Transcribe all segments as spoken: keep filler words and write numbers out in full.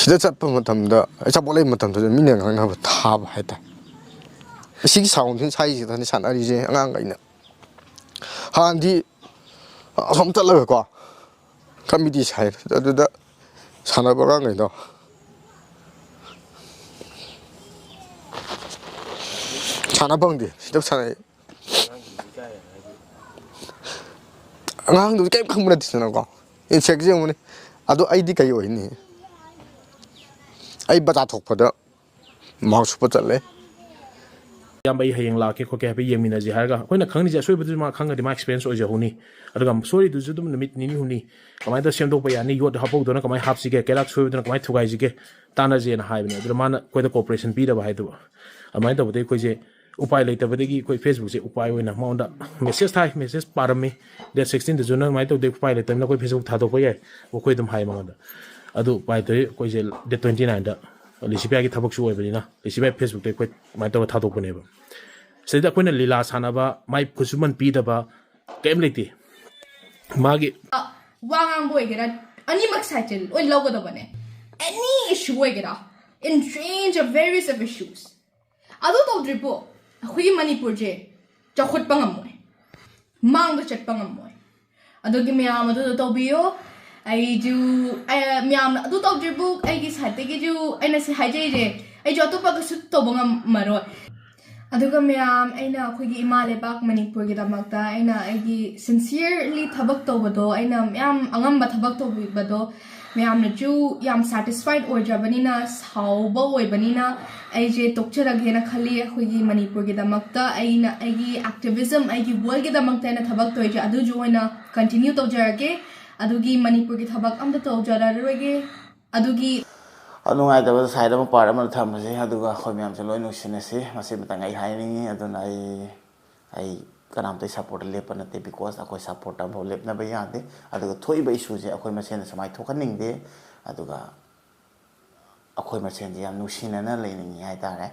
ꯁꯤꯗ ꯆꯠꯄ ꯃꯇꯝꯗ, ꯑꯆꯥꯄꯣꯠ ꯂꯩꯕ ꯃꯇꯝꯗꯁꯨ ꯃꯤꯅ ꯉꯥꯡꯅꯕ ꯊꯥꯕ ꯍꯥꯏꯇꯥꯔꯦ꯫ ꯁꯤꯒꯤ ꯁꯥꯎꯟꯁꯤꯅ ꯁ꯭ꯋꯥꯏꯁꯤꯗꯅꯤ ꯁꯥꯟꯅꯔꯤꯁꯦ ꯑꯉꯥꯡꯈꯩꯅ꯫ ꯍꯥꯟꯅꯗꯤ ꯑꯁꯣꯝ ꯆꯠꯂꯒꯀꯣ ꯀꯃꯤꯇꯤ ꯁꯥꯏ, ꯑꯗꯨꯗ ꯁꯥꯟꯅꯕ ꯑꯉꯥꯡꯈꯩꯗꯣ ꯁꯥꯟꯅ ꯐꯪꯗꯦ, ꯁꯤꯗ ꯁꯥꯟꯅꯩ꯫ ꯑꯉꯥꯡꯗꯨꯗꯤ ꯀꯔꯤꯝ ꯈꯪꯕ ꯅꯠꯇꯦꯗꯅꯀꯣ, ꯏꯟꯁꯦꯛꯁꯦ ꯌꯦꯡꯉꯨꯅꯦ꯫ ꯑꯗꯣ ꯑꯩꯗꯤ ꯀꯩ ꯑꯣꯏꯅꯤ? ꯑꯩ ꯕꯖꯥꯔ ꯊꯣꯛꯄꯗ ꯃꯥꯛꯁ ꯎꯞꯄ ꯆꯠꯂꯦ꯫ "ꯏꯌꯥꯝꯕ, ꯑꯩ ꯍꯌꯦꯡ ꯂꯥꯛꯀꯦ ꯈꯣꯠꯀꯦ ꯍꯥꯏꯐꯦꯠ ꯌꯦꯡꯃꯤꯟꯅꯁꯦ" ꯍꯥꯏꯔꯒ, ꯑꯩꯈꯣꯏꯅ ꯈꯪꯅꯤꯡꯉꯤꯁꯦ ꯑꯁꯣꯏꯕꯗꯨꯗꯤ ꯃꯥ ꯈꯪꯉꯗꯤ ꯃꯥ ꯑꯦꯛꯁꯄꯤꯔꯤꯌꯦꯟꯁ ꯑꯣꯏꯖꯍꯧꯅꯤ꯫ ꯑꯗꯨꯒ ꯁꯣꯏꯔꯤꯗꯨꯁꯨ ꯑꯗꯨꯝ ꯅꯨꯃꯤꯠ ꯅꯤꯅꯤ ꯍꯨꯝꯅꯤ ꯀꯃꯥꯏꯅ ꯇꯧꯔ ꯁꯦꯝꯗꯣꯛꯄ ꯌꯥꯅꯤ, ꯌꯣꯠ ꯍꯥꯞꯍꯧꯗꯅ ꯀꯃꯥꯏꯅ ꯍꯥꯞꯁꯤꯒꯦ, ꯀꯩꯔꯥꯛ ꯁꯣꯏꯕꯗꯨꯅ ꯀꯃꯥꯏꯅ ꯊꯨꯒꯥꯏꯁꯤꯒꯦ, ꯇꯥꯟꯅꯁꯦꯅ ꯍꯥꯏꯕꯅꯦ꯫ ꯑꯗꯨꯗ ꯃꯥꯅ ꯑꯩꯈꯣꯏꯗ ꯀꯣꯑꯣꯄꯔꯦꯁꯟ ꯄꯤꯗꯕ ꯍꯥꯏꯗꯨꯕ꯫ ꯑꯗꯨꯃꯥꯏꯅ ꯇꯧꯕꯗꯒꯤ ꯑꯩꯈꯣꯏꯁꯦ ꯎꯄꯥꯏ ꯂꯩꯇꯕꯗꯒꯤ ꯑꯩꯈꯣꯏ ꯐꯦꯁꯕꯨꯛꯁꯦ ꯎꯄꯥꯏ ꯑꯣꯏꯅ ꯃꯉꯣꯟꯗ ꯃꯦꯁꯦꯖ ꯊꯥꯏ, ꯃꯦꯁꯦꯖ ꯄꯥꯔꯝꯃꯤ꯫ "ꯗꯦꯠ ꯁꯤꯛꯁꯇꯤꯟꯗꯁꯨ ꯅꯪ ꯑꯗꯨꯃꯥꯏꯅ ꯇꯧꯗꯦ, ꯎꯄꯥꯏ ꯂꯩꯇꯕꯅꯤꯅ ꯑꯩꯈꯣꯏ ꯐꯦꯁꯕꯨꯛ ꯊꯥꯗꯣꯛꯄ ꯌꯥꯏ", ꯑꯩꯈꯣꯏ ꯑꯗꯨꯝ ꯍꯥꯏ ꯃꯉꯣꯟꯗ꯫ ꯑꯗꯨ ꯎꯄꯥꯏ ꯂꯩꯇ꯭ꯔꯗꯤ ꯑꯩꯈꯣꯏꯁꯦ ꯗꯦꯠ ꯇ꯭ꯋꯦꯟꯇꯤ ꯅꯥꯏꯟꯗ ꯂꯤꯁꯤꯄꯤꯌꯥꯒꯤ ꯊꯕꯛꯁꯨ ꯑꯣꯏꯕꯅꯤꯅ, ꯂꯤꯁꯤꯄꯤꯌꯥ ꯐꯦꯁꯕꯨꯛꯇ ꯑꯩꯈꯣꯏ ꯑꯗꯨꯃꯥꯏꯅ ꯇꯧꯔꯒ ꯊꯥꯗꯣꯛꯄꯅꯦꯕ꯫ ꯁꯤꯗꯩꯗ ꯑꯩꯈꯣꯏꯅ ꯂꯤꯂꯥ ꯁꯥꯟꯅꯕ, ꯃꯥꯏ ꯈꯨꯠꯁꯨꯃꯟ ꯄꯤꯗꯕ ꯀꯔꯤꯝ ꯂꯩꯇꯦ꯫ ꯃꯥꯒꯤ ꯋꯥ ꯉꯥꯡꯕ ꯑꯣꯏꯒꯦꯔꯥ, ꯑꯅꯤꯃꯛ ꯁꯥꯏꯠꯁꯦ ꯂꯣꯏ ꯂꯧꯒꯗꯕꯅꯦ꯫ Any issue ꯑꯣꯏꯒꯦꯔꯥ, in range of various of issues꯫ ꯑꯗꯨ ꯇꯧꯗ꯭ꯔꯤꯕꯣ ꯑꯩꯈꯣꯏꯒꯤ ꯃꯅꯤꯄꯨꯔꯁꯦ ꯆꯥꯎꯈꯠꯄ ꯉꯝꯃꯣꯏ, ꯃꯥꯡꯗ ꯆꯠꯄ ꯉꯝꯃꯣꯏ꯫ ꯑꯗꯨꯒꯤ ꯃꯌꯥꯝ ꯑꯗꯨꯗꯣ ꯇꯧꯕꯤꯌꯣ꯫ ꯑꯩꯁꯨ, ꯑ, ꯃꯌꯥꯝꯅ ꯑꯗꯨ ꯇꯧꯗ꯭ꯔꯤꯕꯨ ꯑꯩꯒꯤ ꯁꯥꯏꯠꯇꯒꯤꯁꯨ ꯑꯩꯅ ꯁꯤ ꯍꯥꯏꯖꯔꯤꯁꯦ, ꯑꯩꯁꯨ ꯑꯇꯣꯞꯄ ꯀꯩꯁꯨ ꯇꯧꯕ ꯉꯝꯃꯔꯣꯏ꯫ ꯑꯗꯨꯒ ꯃꯌꯥꯝ, ꯑꯩꯅ ꯑꯩꯈꯣꯏꯒꯤ ꯏꯃꯥ ꯂꯩꯕꯥꯛ ꯃꯅꯤꯄꯨꯔꯒꯤꯗꯃꯛꯇ ꯑꯩꯅ ꯑꯩꯒꯤ sincerely ꯊꯕꯛ ꯇꯧꯕꯗꯣ, ꯑꯩꯅ ꯃꯌꯥꯝ ꯑꯉꯝꯕ ꯊꯕꯛ ꯇꯧꯕꯤꯕꯗꯣ ꯃꯌꯥꯝꯅꯁꯨ ꯌꯥꯝ satisfied ꯑꯣꯏꯗ꯭ꯔꯕꯅꯤꯅ, ꯁꯥꯎꯕ ꯑꯣꯏꯕꯅꯤꯅ, ꯑꯩꯁꯦ ꯇꯣꯛꯆꯔꯒꯦꯅ ꯈꯜꯂꯤ꯫ ꯑꯩꯈꯣꯏꯒꯤ ꯃꯅꯤꯄꯨꯔꯒꯤꯗꯃꯛꯇ ꯑꯩꯅ ꯑꯩꯒꯤ activism, ꯑꯩꯒꯤ worldꯒꯤꯗꯃꯛꯇ ꯑꯩꯅ ꯊꯕꯛ ꯇꯧꯔꯤꯁꯦ ꯑꯗꯨꯁꯨ ꯑꯣꯏꯅ continue ꯇꯧꯖꯔꯒꯦ꯫ ꯑꯗꯨꯒꯤ ꯃꯅꯤꯄꯨꯔꯒꯤ ꯊꯕꯛ ꯑꯝꯇ ꯇꯧꯖꯔꯔꯣꯏꯒꯦ꯫ ꯑꯗꯨꯒꯤ ꯅꯨꯡꯉꯥꯏꯇꯕ side ꯑꯃ, part ꯑꯃꯗ ꯊꯝꯃꯁꯤ, ꯑꯗꯨꯒ ꯑꯩꯈꯣꯏ ꯃꯌꯥꯝꯁꯦ ꯂꯣꯏ ꯅꯨꯡꯁꯤꯅꯁꯤ꯫ ꯃꯁꯤꯃꯇꯪ ꯑꯩ ꯍꯥꯏꯅꯤꯡꯉꯤ꯫ ꯑꯗꯨꯅ ꯑꯩ, ꯑꯩ ꯀꯅꯥꯝꯇꯒꯤ supportꯇ ꯂꯦꯞꯄ ꯅꯠꯇꯦ, because ꯑꯩꯈꯣꯏ supportꯇ ꯑꯃꯐꯥꯎ ꯂꯦꯞꯅꯕ ꯌꯥꯗꯦ꯫ ꯑꯗꯨꯒ ꯊꯣꯛꯏꯕ issueꯁꯦ ꯑꯩꯈꯣꯏ ꯃꯁꯦꯟꯗ ꯁꯨꯃꯥꯏꯅ ꯊꯣꯛꯍꯟꯅꯤꯡꯗꯦ꯫ ꯑꯗꯨꯒ ꯑꯩꯈꯣꯏ ꯃꯁꯦꯟꯁꯦ ꯌꯥꯝ ꯅꯨꯡꯁꯤꯅꯅ ꯂꯩꯅꯤꯡꯉꯤ ꯍꯥꯏꯇꯥꯔꯦ꯫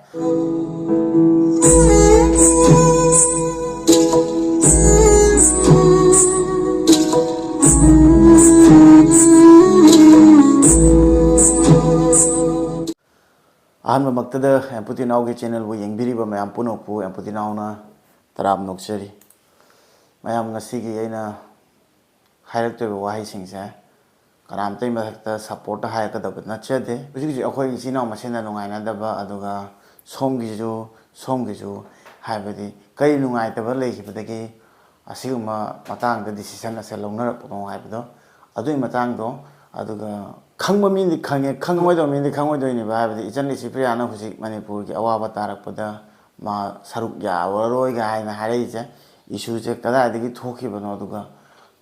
ꯑꯍꯥꯟꯕꯃꯛꯇꯗ ꯑꯦꯝꯄꯨꯇꯤ ꯅꯥꯎꯒꯤ ꯆꯦꯅꯦꯜꯕꯨ ꯌꯦꯡꯕꯤꯔꯤꯕ ꯃꯌꯥꯝ ꯄꯨꯝꯅꯃꯛꯄꯨ ꯑꯦꯝꯄꯨꯇꯤ ꯅꯥꯎꯅ ꯇꯔꯥꯝꯅ ꯑꯣꯛꯆꯔꯤ꯫ ꯃꯌꯥꯝ, ꯉꯁꯤꯒꯤ ꯑꯩꯅ ꯍꯥꯏꯔꯛꯇꯣꯏꯕ ꯋꯥꯍꯩꯁꯤꯡꯁꯦ ꯀꯅꯥꯝꯇꯒꯤ ꯃꯊꯛꯇ ꯁꯞꯄꯣꯔꯠꯇ ꯍꯥꯏꯔꯛꯀꯗꯕ ꯅꯠꯆꯗꯦ꯫ ꯍꯧꯖꯤꯛ ꯍꯧꯖꯤꯛ ꯑꯩꯈꯣꯏ ꯏꯆꯤꯟ ꯏꯅꯥꯎ ꯃꯁꯦꯟꯗ ꯅꯨꯡꯉꯥꯏꯅꯗꯕ, ꯑꯗꯨꯒ ꯁꯣꯝꯒꯤꯁꯨ, ꯁꯣꯝꯒꯤꯁꯨ, ꯍꯥꯏꯕꯗꯤ ꯀꯔꯤ ꯅꯨꯡꯉꯥꯏꯇꯕ ꯂꯩꯈꯤꯕꯗꯒꯤ ꯑꯁꯤꯒꯨꯝꯕ ꯃꯇꯥꯡꯗ ꯗꯤꯁꯤꯖꯟ ꯑꯁꯦ ꯂꯧꯅꯔꯛꯄꯅꯣ ꯍꯥꯏꯕꯗꯣ, ꯑꯗꯨꯒꯤ ꯃꯇꯥꯡꯗꯣ꯫ ꯑꯗꯨꯒ ꯈꯪꯕ ꯃꯤꯅꯗꯤ ꯈꯪꯉꯦ, ꯈꯪꯉꯣꯏꯗꯕ ꯃꯤꯅꯗꯤ ꯈꯪꯉꯣꯏꯗꯣꯏꯅꯦꯕ꯫ ꯍꯥꯏꯕꯗꯤ ꯏꯆꯟ ꯂꯤꯁꯤꯄ꯭ꯔꯤꯌꯥꯅ ꯍꯧꯖꯤꯛ ꯃꯅꯤꯄꯨꯔꯒꯤ ꯑꯋꯥꯕ ꯇꯥꯔꯛꯄꯗ ꯃꯥ ꯁꯔꯨꯛ ꯌꯥꯔꯔꯣꯏꯒ ꯍꯥꯏꯅ ꯍꯥꯏꯔꯛꯏꯁꯦ, ꯏꯁꯨꯁꯦ ꯀꯗꯥꯏꯗꯒꯤ ꯊꯣꯛꯈꯤꯕꯅꯣ, ꯑꯗꯨꯒ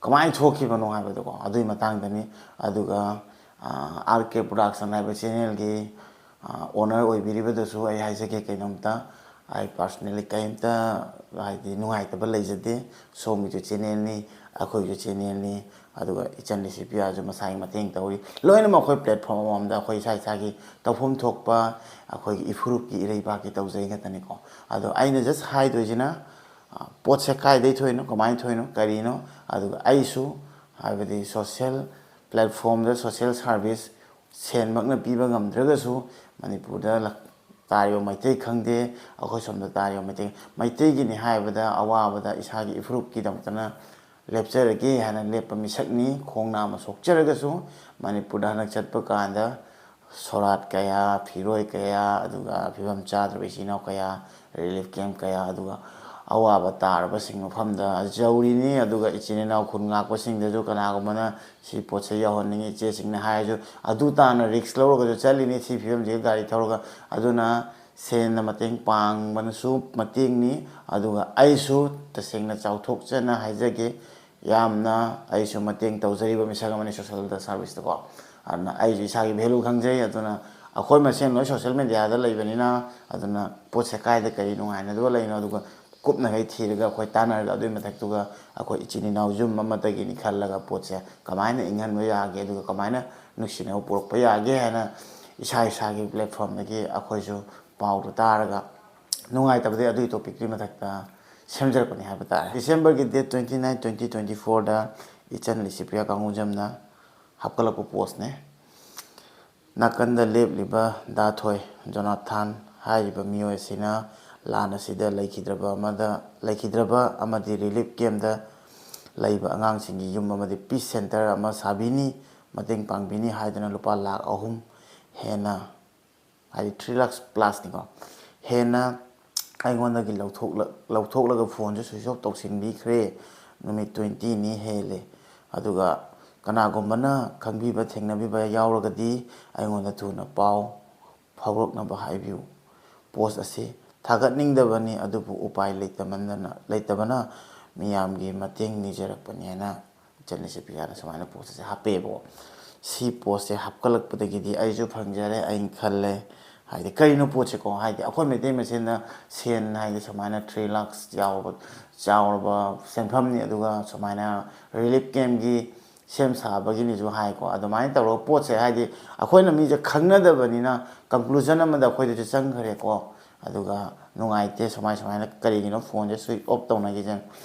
ꯀꯃꯥꯏꯅ ꯊꯣꯛꯈꯤꯕꯅꯣ ꯍꯥꯏꯕꯗꯣꯀꯣ, ꯑꯗꯨꯒꯤ ꯃꯇꯥꯡꯗꯅꯤ꯫ ꯑꯗꯨꯒ ꯑꯥꯔ ꯀꯦ ꯄ꯭ꯔꯣꯗꯛꯁꯟ ꯍꯥꯏꯕ ꯆꯦꯅꯦꯜꯒꯤ ꯑꯣꯅꯔ ꯑꯣꯏꯕꯤꯔꯤꯕꯗꯁꯨ ꯑꯩ ꯍꯥꯏꯖꯒꯦ ꯀꯩꯅꯣꯝꯇ꯫ ꯑꯩ ꯄꯥꯔꯁꯣꯅꯦꯜꯂꯤ ꯀꯔꯤꯝꯇ, ꯍꯥꯏꯗꯤ, ꯅꯨꯡꯉꯥꯏꯇꯕ ꯂꯩꯖꯗꯦ꯫ ꯁꯣꯝꯒꯤꯁꯨ ꯆꯦꯅꯦꯜꯅꯤ, ꯑꯩꯈꯣꯏꯒꯤꯁꯨ ꯆꯦꯅꯦꯜꯅꯤ, ꯑꯗꯨꯒ ꯏꯆꯟ ꯂꯤꯁꯤꯄ꯭ꯔꯤꯌꯥꯁꯨ ꯃꯁꯥꯒꯤ ꯃꯇꯦꯡ ꯇꯧꯔꯤ꯫ ꯂꯣꯏꯅꯃꯛ ꯑꯩꯈꯣꯏ ꯄ꯭ꯂꯦꯠꯐꯣꯝ ꯑꯃꯃꯝꯗ ꯑꯩꯈꯣꯏ ꯏꯁꯥ ꯏꯁꯥꯒꯤ ꯇꯧꯐꯝ ꯊꯣꯛꯄ ꯑꯩꯈꯣꯏꯒꯤ ꯏꯐꯨꯔꯨꯞꯀꯤ, ꯏꯔꯩꯕꯥꯛꯀꯤ ꯇꯧꯖꯩ ꯈꯛꯇꯅꯤꯀꯣ꯫ ꯑꯗꯣ ꯑꯩꯅ ꯖꯁ ꯍꯥꯏꯗꯣꯏꯁꯤꯅ, ꯑ, ꯄꯣꯠꯁꯦ ꯀꯥꯏꯗꯩ ꯊꯣꯛꯏꯅꯣ, ꯀꯃꯥꯏꯅ ꯊꯣꯛꯏꯅꯣ, ꯀꯔꯤꯅꯣ, ꯑꯗꯨꯒ ꯑꯩꯁꯨ, ꯍꯥꯏꯕꯗꯤ, ꯁꯣꯁꯦꯜ ꯄ꯭ꯂꯦꯠꯐꯣꯝꯗ ꯁꯣꯁꯦꯜ ꯁꯥꯔꯚꯤꯁ ꯁꯦꯟꯃꯛꯅ ꯄꯤꯕ ꯉꯝꯗ꯭ꯔꯒꯁꯨ, ꯃꯅꯤꯄꯨꯔꯗ ꯂ-, ꯇꯥꯔꯤꯕ ꯃꯩꯇꯩ ꯈꯪꯗꯦ, ꯑꯩꯈꯣꯏ ꯁꯣꯝꯗ ꯇꯥꯔꯤꯕ ꯃꯩꯇꯩ, ꯃꯩꯇꯩꯒꯤꯅꯤ ꯍꯥꯏꯕꯗ ꯑꯋꯥꯕꯗ ꯏꯁꯥꯒꯤ ꯏꯐꯨꯔꯨꯞꯀꯤꯗꯃꯛꯇꯅ ꯂꯦꯞꯆꯔꯒꯦ ꯍꯥꯏꯅ ꯂꯦꯞꯄ ꯃꯤꯁꯛꯅꯤ꯫ ꯈꯣꯡ ꯅꯥꯝꯃ ꯁꯣꯛꯆꯔꯒꯁꯨ ꯃꯅꯤꯄꯨꯔꯗ ꯍꯟꯗꯛ ꯆꯠꯄ ꯀꯥꯟꯗ ꯁꯣꯔꯥꯠ ꯀꯌꯥ, ꯐꯤꯔꯣꯏ ꯀꯌꯥ, ꯑꯗꯨꯒ ꯐꯤꯕꯝ ꯆꯥꯗ꯭ꯔꯕ ꯏꯆꯤꯟ ꯏꯅꯥꯎ ꯀꯌꯥ, ꯔꯤꯂꯤꯐ ꯀꯦꯝꯞ ꯀꯌꯥ, ꯑꯗꯨꯒ ꯑꯋꯥꯕ ꯇꯥꯔꯕꯁꯤꯡ ꯃꯐꯝꯗ ꯌꯧꯔꯤꯅꯤ꯫ ꯑꯗꯨꯒ ꯏꯆꯤꯟ ꯏꯅꯥꯎ ꯈꯨꯟ ꯉꯥꯛꯄꯁꯤꯡꯗꯁꯨ ꯀꯅꯥꯒꯨꯝꯕꯅ ꯁꯤ ꯄꯣꯠꯁꯦ ꯌꯧꯍꯟꯅꯤꯡꯉꯤ ꯏꯆꯦꯁꯤꯡꯅ ꯍꯥꯏꯔꯁꯨ, ꯑꯗꯨ ꯇꯥꯅ ꯔꯤꯛꯁ ꯂꯧꯔꯒꯁꯨ ꯆꯠꯂꯤꯅꯤ ꯁꯤ ꯐꯤꯕꯝꯁꯤꯒ ꯒꯥꯔꯤ ꯊꯧꯔꯒ꯫ ꯑꯗꯨꯅ ꯁꯦꯟꯅ ꯃꯇꯦꯡ ꯄꯥꯡꯕꯅꯁꯨ ꯃꯇꯦꯡꯅꯤ, ꯑꯗꯨꯒ ꯑꯩꯁꯨ ꯇꯁꯦꯡꯅ ꯆꯥꯎꯊꯣꯛꯆꯅ ꯍꯥꯏꯖꯒꯦ, ꯌꯥꯝꯅ ꯑꯩꯁꯨ ꯃꯇꯦꯡ ꯇꯧꯖꯔꯤꯕ ꯃꯤꯁꯛ ꯑꯃꯅꯤ ꯁꯣꯁꯦꯜ ꯁꯥꯔꯚꯤꯁꯇꯀꯣ꯫ ꯑꯗꯨꯅ ꯑꯩꯁꯨ ꯏꯁꯥꯒꯤ ꯚꯦꯂꯨ ꯈꯪꯖꯩ꯫ ꯑꯗꯨꯅ ꯑꯩꯈꯣꯏ ꯃꯁꯦꯟ ꯂꯣꯏ ꯁꯣꯁꯦꯜ ꯃꯦꯗꯤꯌꯥꯗ ꯂꯩꯕꯅꯤꯅ, ꯑꯗꯨꯅ ꯄꯣꯠꯁꯦ ꯀꯥꯏꯗ ꯀꯔꯤ ꯅꯨꯡꯉꯥꯏꯅꯗꯕ ꯂꯩꯅꯣ, ꯑꯗꯨꯒ ꯀꯨꯞꯅꯈꯩ ꯊꯤꯔꯒ ꯑꯩꯈꯣꯏ ꯇꯥꯟꯅꯔꯒ, ꯑꯗꯨꯒꯤ ꯃꯊꯛꯇꯨꯒ ꯑꯩꯈꯣꯏ ꯏꯆꯤꯟ ꯏꯅꯥꯎ ꯌꯨꯝ ꯑꯃꯠꯇꯒꯤꯅꯤ ꯈꯜꯂꯒ ꯄꯣꯠꯁꯦ ꯀꯃꯥꯏꯅ ꯏꯪꯍꯟꯕ ꯌꯥꯒꯦ, ꯑꯗꯨꯒ ꯀꯃꯥꯏꯅ ꯅꯨꯡꯁꯤꯅꯕ ꯄꯨꯔꯛꯄ ꯌꯥꯒꯦ ꯍꯥꯏꯅ ꯏꯁꯥ ꯏꯁꯥꯒꯤ ꯄ꯭ꯂꯦꯠꯐꯣꯝꯗꯒꯤ ꯑꯩꯈꯣꯏꯁꯨ ꯄꯥꯎꯗꯨ ꯇꯥꯔꯒ ꯅꯨꯡꯉꯥꯏꯇꯕꯗꯤ ꯑꯗꯨꯒꯤ ꯇꯣꯄꯤꯛꯇꯨꯒꯤ ꯃꯊꯛꯇ ꯁꯦꯝꯖꯔꯛꯄꯅꯤ ꯍꯥꯏꯕ ꯇꯥꯔꯦ꯫ ꯗꯤꯁꯦꯝꯕꯔꯒꯤ date twenty nine, twenty twenty ꯐꯣꯔꯗ ꯏꯆꯟ ꯂꯤꯁꯤꯄ꯭ꯔꯤꯌꯥ ꯀꯥꯡꯉꯨꯖꯝꯅ ꯍꯥꯞꯀꯠꯂꯛꯄ ꯄꯣꯁꯅꯦ꯫ ꯅꯥꯀꯟꯗ ꯂꯦꯞꯂꯤꯕ ꯗꯥ ꯊꯣꯏ ꯖꯣꯅꯥꯊꯥꯟ ꯍꯥꯏꯔꯤꯕ ꯃꯤꯑꯣꯏ ꯑꯁꯤꯅ ꯂꯥꯟ ꯑꯁꯤꯗ ꯂꯩꯈꯤꯗ꯭ꯔꯕ ꯑꯃꯗ, ꯂꯩꯈꯤꯗ꯭ꯔꯕ ꯑꯃꯗꯤ ꯔꯤꯂꯤꯐ ꯀꯦꯝꯗ ꯂꯩꯕ ꯑꯉꯥꯡꯁꯤꯡꯒꯤ ꯌꯨꯝ ꯑꯃꯗꯤ ꯄꯤꯁ ꯁꯦꯟꯇꯔ ꯑꯃ ꯁꯥꯕꯤꯅꯤ, ꯃꯇꯦꯡ ꯄꯥꯡꯕꯤꯅꯤ ꯍꯥꯏꯗꯨꯅ ꯂꯨꯄꯥ ꯂꯥꯈ ꯑꯍꯨꯝ ꯍꯦꯟꯅ, ꯍꯥꯏꯗꯤ ꯊ꯭ꯔꯤ ꯂꯥꯈ ꯄ꯭ꯂꯁꯅꯤꯀꯣ, ꯍꯦꯟꯅ ꯑꯩꯉꯣꯟꯗꯒꯤ ꯂꯧꯊꯣꯛꯂ-, ꯂꯧꯊꯣꯛꯂꯒ ꯐꯣꯟꯁꯨ ꯁ꯭ꯋꯤꯆ ꯑꯣꯐ ꯇꯧꯁꯤꯟꯕꯤꯈ꯭ꯔꯦ꯫ ꯅꯨꯃꯤꯠ ꯇ꯭ꯋꯦꯟꯇꯤꯅꯤ ꯍꯦꯜꯂꯦ꯫ ꯑꯗꯨꯒ ꯀꯅꯥꯒꯨꯝꯕꯅ ꯈꯪꯕꯤꯕ ꯊꯦꯡꯅꯕꯤꯕ ꯌꯥꯎꯔꯒꯗꯤ ꯑꯩꯉꯣꯟꯗ ꯊꯨꯅ ꯄꯥꯎ ꯐꯥꯎꯔꯛꯅꯕ ꯍꯥꯏꯕꯤꯌꯨ꯫ ꯄꯣꯁ ꯑꯁꯤ ꯊꯥꯒꯠꯅꯤꯡꯗꯕꯅꯤ, ꯑꯗꯨꯕꯨ ꯎꯄꯥꯏ ꯂꯩꯇꯃꯟꯗꯅ, ꯂꯩꯇꯕꯅ ꯃꯤꯌꯥꯝꯒꯤ ꯃꯇꯦꯡ ꯅꯤꯖꯔꯛꯄꯅꯤ ꯍꯥꯏꯅ ꯏꯆꯟ ꯂꯤꯁꯤꯄ꯭ꯔꯤꯌꯥꯅ ꯁꯨꯃꯥꯏꯅ ꯄꯣꯁ ꯑꯁꯦ ꯍꯥꯞꯄꯦꯕꯀꯣ꯫ ꯁꯤ ꯄꯣꯁꯁꯦ ꯍꯥꯞꯀꯠꯂꯛꯄꯗꯒꯤꯗꯤ ꯑꯩꯁꯨ ꯐꯪꯖꯔꯦ ꯑꯩꯅ ꯈꯜꯂꯦ꯫ ꯍꯥꯏꯗꯤ ꯀꯔꯤꯅꯣ ꯄꯣꯠꯁꯦꯀꯣ, ꯍꯥꯏꯗꯤ ꯑꯩꯈꯣꯏ ꯃꯩꯇꯩ ꯃꯁꯦꯟꯗ ꯁꯦꯟ ꯍꯥꯏꯗꯤ ꯁꯨꯃꯥꯏꯅ ꯊ꯭ꯔꯤ ꯂꯥꯛꯁ ꯌꯥꯎꯕ, ꯆꯥꯎꯔꯕ ꯁꯦꯟꯐꯝꯅꯤ, ꯑꯗꯨꯒ ꯁꯨꯃꯥꯏꯅ ꯔꯤꯂꯤꯐ ꯀꯦꯝꯒꯤ ꯁꯦꯝ ꯁꯥꯕꯒꯤꯅꯤꯁꯨ ꯍꯥꯏꯀꯣ꯫ ꯑꯗꯨꯃꯥꯏꯅ ꯇꯧꯔꯒ ꯄꯣꯠꯁꯦ ꯍꯥꯏꯗꯤ ꯑꯩꯈꯣꯏꯅ ꯃꯤꯁꯦ ꯈꯪꯅꯗꯕꯅꯤꯅ ꯀꯟꯀ꯭ꯂꯨꯖꯟ ꯑꯃꯗ ꯑꯩꯈꯣꯏꯗꯁꯨ ꯆꯪꯈ꯭ꯔꯦꯀꯣ꯫ ꯑꯗꯨꯒ ꯅꯨꯡꯉꯥꯏꯇꯦ ꯁꯨꯃꯥꯏ ꯁꯨꯃꯥꯏꯅ ꯀꯔꯤꯒꯤꯅꯣ ꯐꯣꯟꯁꯦ ꯁ꯭ꯋꯤꯆ ꯑꯣꯐ ꯇꯧꯅꯈꯤꯁꯦ꯫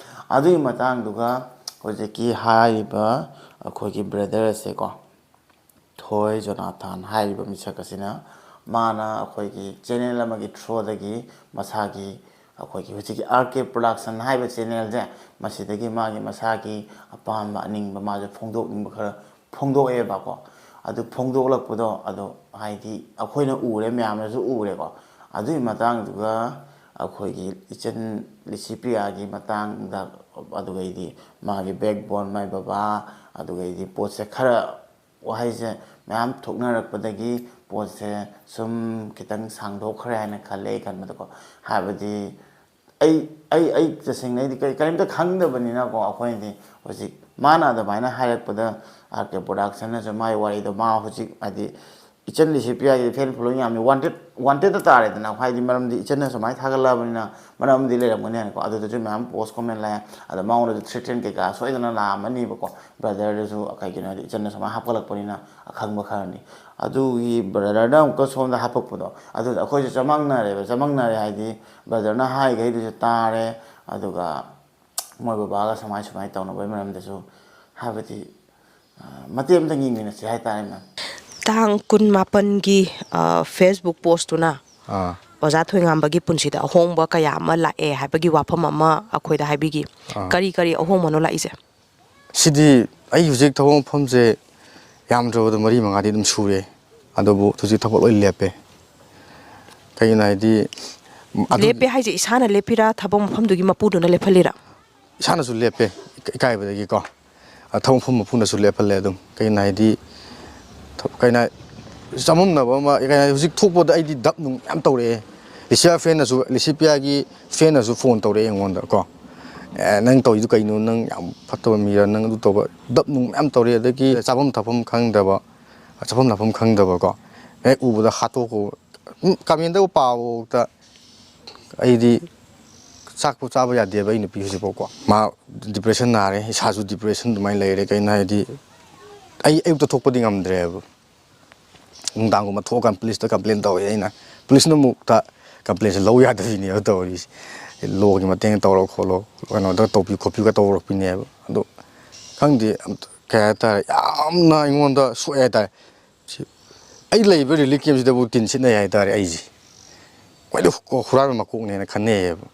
ꯑꯗꯨꯒꯤ ꯃꯇꯥꯡꯗꯨꯒ ꯍꯧꯖꯤꯛꯀꯤ ꯍꯥꯏꯔꯤꯕ ꯑꯩꯈꯣꯏꯒꯤ ꯕ꯭ꯔꯗꯔ ꯑꯁꯦꯀꯣ, ꯊꯣꯏ ꯖꯣꯅꯥꯊꯥꯟ ꯍꯥꯏꯔꯤꯕ ꯃꯤꯁꯛ ꯑꯁꯤꯅ ꯃꯥꯅ ꯑꯩꯈꯣꯏꯒꯤ ꯆꯦꯅꯦꯜ ꯑꯃꯒꯤ ꯊ꯭ꯔꯨꯗꯒꯤ ꯃꯁꯥꯒꯤ ꯑꯩꯈꯣꯏꯒꯤ ꯍꯧꯖꯤꯛꯀꯤ ꯑꯥꯔ ꯀꯦ ꯄ꯭ꯔꯣꯗꯛꯁꯟ ꯍꯥꯏꯕ ꯆꯦꯅꯦꯜꯁꯦ, ꯃꯁꯤꯗꯒꯤ ꯃꯥꯒꯤ ꯃꯁꯥꯒꯤ ꯑꯄꯥꯝꯕ ꯑꯅꯤꯡꯕ ꯃꯥꯁꯦ ꯐꯣꯡꯗꯣꯛꯅꯤꯡꯕ ꯈꯔ ꯐꯣꯡꯗꯣꯛꯑꯦꯕꯀꯣ꯫ ꯑꯗꯨ ꯐꯣꯡꯗꯣꯛꯂꯛꯄꯗꯣ ꯑꯗꯣ ꯍꯥꯏꯗꯤ ꯑꯩꯈꯣꯏꯅ ꯎꯔꯦ, ꯃꯌꯥꯝꯅꯁꯨ ꯎꯔꯦꯀꯣ꯫ ꯑꯗꯨꯒꯤ ꯃꯇꯥꯡꯗꯨꯒ ꯑꯩꯈꯣꯏꯒꯤ ꯏꯆꯟ ꯂꯤꯁꯤꯄ꯭ꯔꯤꯌꯥꯒꯤ ꯃꯇꯥꯡꯗ, ꯑꯗꯨꯒꯩꯗꯤ ꯃꯥꯒꯤ ꯕꯦꯛꯕꯣꯟ, ꯃꯥꯏ ꯕꯕꯥ, ꯑꯗꯨꯒꯩꯗꯤ ꯄꯣꯠꯁꯦ ꯈꯔ ꯋꯥꯍꯩꯁꯦ ꯃꯌꯥꯝ ꯊꯣꯛꯅꯔꯛꯄꯗꯒꯤ ꯄꯣꯠꯁꯦ ꯁꯨꯝ ꯈꯤꯇꯪ ꯁꯥꯡꯗꯣꯛꯈ꯭ꯔꯦ ꯍꯥꯏꯅ ꯈꯜꯂꯦ ꯑꯩ ꯈꯟꯕꯗꯀꯣ꯫ ꯍꯥꯏꯕꯗꯤ ꯑꯩ, ꯑꯩ, ꯑꯩ ꯇꯁꯦꯡꯅ ꯑꯩꯗꯤ ꯀꯔꯤ-, ꯀꯔꯤꯝꯇ ꯈꯪꯗꯕꯅꯤꯅꯀꯣ꯫ ꯑꯩꯈꯣꯏꯅꯗꯤ ꯍꯧꯖꯤꯛ ꯃꯥꯅ ꯑꯗꯨꯃꯥꯏꯅ ꯍꯥꯏꯔꯛꯄꯗ, ꯑꯥꯔ ꯀꯦ ꯄ꯭ꯔꯣꯗꯛꯁꯟꯅꯁꯨ ꯃꯥꯏ ꯋꯥꯔꯤꯗꯣ ꯃꯥ ꯍꯧꯖꯤꯛ ꯍꯥꯏꯗꯤ ꯏꯆꯟ ꯂꯤꯁꯤꯄ꯭ꯔꯤꯌꯥꯒꯤ ꯐꯦꯟ ꯐꯣꯂꯣꯋꯤꯡ ꯌꯥꯝꯃꯤ, ꯋꯥꯟꯇꯦꯠ, ꯋꯥꯟꯇꯦꯠꯇ ꯇꯥꯔꯦꯗꯅ꯫ ꯍꯥꯏꯗꯤ ꯃꯔꯝꯗꯤ ꯏꯆꯟꯅ ꯁꯨꯃꯥꯏꯅ ꯊꯥꯒꯠꯂꯛꯑꯕꯅꯤꯅ ꯃꯔꯝ ꯑꯃꯗꯤ ꯂꯩꯔꯝꯒꯅꯤ ꯍꯥꯏꯅꯀꯣ꯫ ꯑꯗꯨꯗꯁꯨ ꯃꯌꯥꯝ ꯄꯣꯁ ꯀꯣꯃꯦꯟ ꯂꯥꯛꯑꯦ꯫ ꯑꯗ ꯃꯉꯣꯟꯗꯁꯨ ꯊ꯭ꯔꯦꯇꯟ ꯀꯩꯀꯥ ꯁꯣꯏꯗꯅ ꯂꯥꯛꯑꯝꯃꯅꯤꯕꯀꯣ꯫ ꯕ꯭ꯔꯗꯔꯗꯁꯨ ꯀꯩꯒꯤꯅꯣ ꯍꯥꯏꯗꯤ ꯏꯆꯟꯅ ꯁꯨꯃꯥꯏꯅ ꯍꯥꯞꯀꯠꯂꯛꯄꯅꯤꯅ ꯑꯈꯪꯕ ꯈꯔꯅꯤ꯫ ꯑꯗꯨꯒꯤ ꯕ꯭ꯔꯗꯔꯅ ꯑꯃꯨꯛꯀ ꯁꯣꯝꯗ ꯍꯥꯞꯄꯛꯄꯗꯣ, ꯑꯗꯨꯗ ꯑꯩꯈꯣꯏꯁꯨ ꯆꯃꯝꯅꯔꯦꯕ꯫ ꯆꯃꯝꯅꯔꯦ ꯍꯥꯏꯗꯤ ꯕ꯭ꯔꯗꯔꯅ ꯍꯥꯏꯈꯩꯗꯨꯁꯨ ꯇꯥꯔꯦ, ꯑꯗꯨꯒ ꯃꯣꯏ ꯕꯕꯥꯒ ꯁꯨꯃꯥꯏ ꯁꯨꯃꯥꯏꯅ ꯇꯧꯅꯕꯒꯤ ꯃꯔꯝꯗꯁꯨ ꯍꯥꯏꯕꯗꯤ, ꯑ, ꯃꯇꯦꯛ ꯑꯃꯇꯪ ꯌꯦꯡꯃꯤꯟꯅꯁꯤ ꯍꯥꯏꯇꯥꯔꯦ, ꯃꯦꯝ꯫ ꯇꯥꯡ ꯀꯨꯟꯃꯥꯄꯟꯒꯤ, ꯑ, Facebook postꯇꯨꯅ ꯑꯥ꯫ ꯑꯣꯖꯥ ꯊꯣꯏꯉꯥꯝꯕꯒꯤ ꯄꯨꯟꯁꯤꯗ ꯑꯍꯣꯡꯕ ꯀꯌꯥ ꯑꯃ ꯂꯥꯛꯑꯦ ꯍꯥꯏꯕꯒꯤ ꯋꯥꯐꯝ ꯑꯃ ꯑꯩꯈꯣꯏꯗ ꯍꯥꯏꯕꯤꯈꯤ꯫ ꯑꯥ꯫ ꯀꯔꯤ ꯀꯔꯤ ꯑꯍꯣꯡꯕꯅꯣ ꯂꯥꯛꯏꯁꯦ? ꯁꯤꯗꯤ ꯑꯩ ꯍꯧꯖꯤꯛ ꯊꯕꯛ ꯃꯐꯝꯁꯦ ꯌꯥꯝꯗ꯭ꯔꯕꯗ ꯃꯔꯤ ꯃꯉꯥꯗꯤ ꯑꯗꯨꯝ ꯁꯨꯔꯦ, ꯑꯗꯨꯕꯨ ꯍꯧꯖꯤꯛ ꯊꯕꯛ ꯂꯣꯏ ꯂꯦꯞꯄꯦ꯫ ꯀꯩꯒꯤꯅꯣ ꯍꯥꯏꯗꯤ, ꯑꯗꯨ ꯂꯦꯞꯄꯦ ꯍꯥꯏꯁꯦ ꯏꯁꯥꯅ ꯂꯦꯞꯄꯤꯔꯥ, ꯊꯕꯛ ꯃꯐꯝꯗꯨꯒꯤ ꯃꯄꯨꯗꯨꯅ ꯂꯦꯞꯍꯜꯂꯤꯔꯥ? ꯏꯁꯥꯅꯁꯨ ꯂꯦꯞꯄꯦ, ꯏꯀꯥꯏꯕꯗꯒꯤꯀꯣ꯫ ꯑ, ꯊꯕꯛ ꯃꯐꯝ ꯃꯄꯨꯅꯁꯨ ꯂꯦꯞꯍꯜꯂꯦ ꯑꯗꯨꯝ꯫ ꯀꯩꯒꯤꯅꯣ ꯍꯥꯏꯗꯤ, ꯊ-, ꯀꯩꯅꯣ, ꯆꯃꯝꯅꯕ ꯑꯃ, ꯀꯩꯅꯣ, ꯍꯧꯖꯤꯛ ꯊꯣꯛꯄꯗ ꯑꯩꯗꯤ ꯗꯞ ꯅꯨꯡ ꯃꯌꯥꯝ ꯇꯧꯔꯛꯑꯦ꯫ ꯂꯤꯁꯤꯌꯥ ꯐꯦꯟꯅꯁꯨ, ꯂꯤꯁꯤꯄ꯭ꯔꯤꯌꯥꯒꯤ ꯐꯦꯟꯅꯁꯨ ꯐꯣꯟ ꯇꯧꯔꯛꯑꯦ ꯑꯩꯉꯣꯟꯗ ꯀꯣ꯫ "ꯑꯦ, ꯅꯪ ꯇꯧꯔꯤꯗꯨ ꯀꯩꯅꯣ? ꯅꯪ ꯌꯥꯝ ꯐꯠꯇꯕ ꯃꯤꯔ? ꯅꯪ ꯑꯗꯨ ꯇꯧꯕ", ꯗꯞ ꯅꯨꯡ ꯃꯌꯥꯝ ꯇꯧꯔꯛꯑꯦ꯫ ꯑꯗꯒꯤ ꯆꯥꯐꯝ ꯊꯛꯐꯝ ꯈꯪꯗꯕ, ꯆꯥꯐꯝ ꯊꯛꯐꯝ ꯈꯪꯗꯕꯀꯣ꯫ ꯍꯦꯛ ꯎꯕꯗ ꯍꯥꯠꯇꯣꯛꯈꯣ꯫ ꯎꯝ, ꯀꯃꯦꯟꯗꯒ ꯄꯥꯕꯐꯥꯎꯗ ꯑꯩꯗꯤ ꯆꯥꯛꯄꯨ ꯆꯥꯕ ꯌꯥꯗꯦꯕ ꯑꯩ ꯅꯨꯄꯤ ꯍꯧꯖꯤꯛꯐꯥꯎꯀꯣ꯫ ꯃꯥ depression ꯅꯥꯔꯦ, ꯏꯁꯥꯁꯨ depression ꯑꯗꯨꯃꯥꯏꯅ ꯂꯩꯔꯦ꯫ ꯀꯩꯅꯣ ꯍꯥꯏꯗꯤ, ꯑꯩ ꯑꯌꯨꯛꯇ ꯊꯣꯛꯄꯗꯤ ꯉꯝꯗ꯭ꯔꯦꯕ꯫ ꯅꯨꯡꯗꯥꯡꯒꯨꯝꯕ ꯊꯣꯛꯑꯀꯥꯟꯗ ꯄꯨꯂꯤꯁꯇ complain ꯇꯧꯋꯦ ꯑꯩꯅ꯫ ꯄꯨꯂꯤꯁꯅ ꯑꯃꯨꯛꯇ complainꯁꯦ ꯂꯧ ꯌꯥꯗꯕꯤꯅꯦꯕ ꯇꯧꯔꯤꯁꯦ꯫ Lawꯒꯤ ꯃꯇꯦꯡ ꯇꯧꯔꯣ ꯈꯣꯠꯂꯣ, ꯀꯩꯅꯣꯗ ꯇꯧꯕꯤꯌꯨ ꯈꯣꯠꯄꯤꯌꯨꯒ ꯇꯧꯔꯛꯄꯤꯅꯦꯕ꯫ ꯑꯗꯣ ꯈꯪꯗꯦ, ꯑꯝꯇ ꯀꯩ ꯍꯥꯏꯇꯥꯔꯦ, ꯌꯥꯝꯅ ꯑꯩꯉꯣꯟꯗ ꯁꯣꯛꯑꯦ ꯍꯥꯏꯇꯥꯔꯦ꯫ ꯁꯤ, ꯑꯩ ꯂꯩꯔꯤꯕ relief campꯁꯤꯗꯕꯨ ꯇꯤꯟ ꯁꯤꯠꯅꯩ ꯍꯥꯏꯇꯥꯔꯦ ꯑꯩꯁꯦ꯫ ꯈ꯭ꯋꯥꯏꯗꯒꯤ ꯍꯨ-, ꯍꯨꯔꯥꯟꯕ ꯃꯀꯣꯛꯅꯦꯅ ꯈꯟꯅꯩꯌꯦꯕ꯫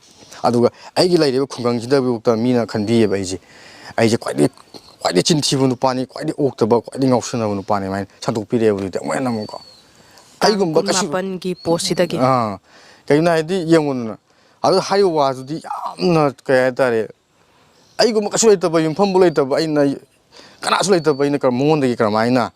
ꯑꯗꯨꯒ ꯑꯩꯒꯤ ꯂꯩꯔꯤꯕ ꯈꯨꯡꯒꯪꯁꯤꯗꯕꯨꯛꯇ ꯃꯤꯅ ꯈꯟꯕꯤꯌꯦꯕ ꯑꯩꯁꯦ꯫ ꯑꯩꯁꯦ ꯈ꯭ꯋꯥꯏꯗꯒꯤ, ꯈ꯭ꯋꯥꯏꯗꯒꯤ ꯆꯤꯟ ꯊꯤꯕ ꯅꯨꯄꯥꯅꯤ, ꯈ꯭ꯋꯥꯏꯗꯒꯤ ꯑꯣꯛꯇꯕ, ꯈ꯭ꯋꯥꯏꯗꯒꯤ ꯉꯥꯎꯁꯟꯅꯕ ꯅꯨꯄꯥꯅꯤ, ꯑꯗꯨꯃꯥꯏꯅ ꯁꯟꯗꯣꯛꯄꯤꯔꯛꯑꯦꯕ ꯍꯧꯖꯤꯛꯇꯤ ꯑꯃꯨꯛ ꯍꯦꯟꯅ ꯑꯃꯨꯛꯀꯣ꯫ ꯇꯥꯡ ꯑꯩꯒꯨꯝꯕ ꯀꯩꯁꯨ ꯀꯨꯟꯃꯥꯄꯟꯒꯤ postꯁꯤꯗꯒꯤ꯫ ꯑꯥ, ꯀꯩꯒꯤꯅꯣ ꯍꯥꯏꯗꯤ, ꯌꯦꯡꯉꯨꯗꯅ, ꯑꯗꯨ ꯍꯥꯏꯔꯤꯕ ꯋꯥꯗꯨꯗꯤ ꯌꯥꯝꯅ, ꯀꯩ ꯍꯥꯏꯇꯥꯔꯦ, ꯑꯩꯒꯨꯝꯕ ꯀꯩꯁꯨ ꯂꯩꯇꯕ, ꯌꯨꯝꯐꯝꯕꯨ ꯂꯩꯇꯕ ꯑꯩꯅ, ꯀꯅꯥꯁꯨ ꯂꯩꯇꯕ ꯑꯩꯅ ꯀꯔꯝ-, ꯃꯉꯣꯟꯗꯒꯤ ꯀꯔꯝꯍꯥꯏꯅ,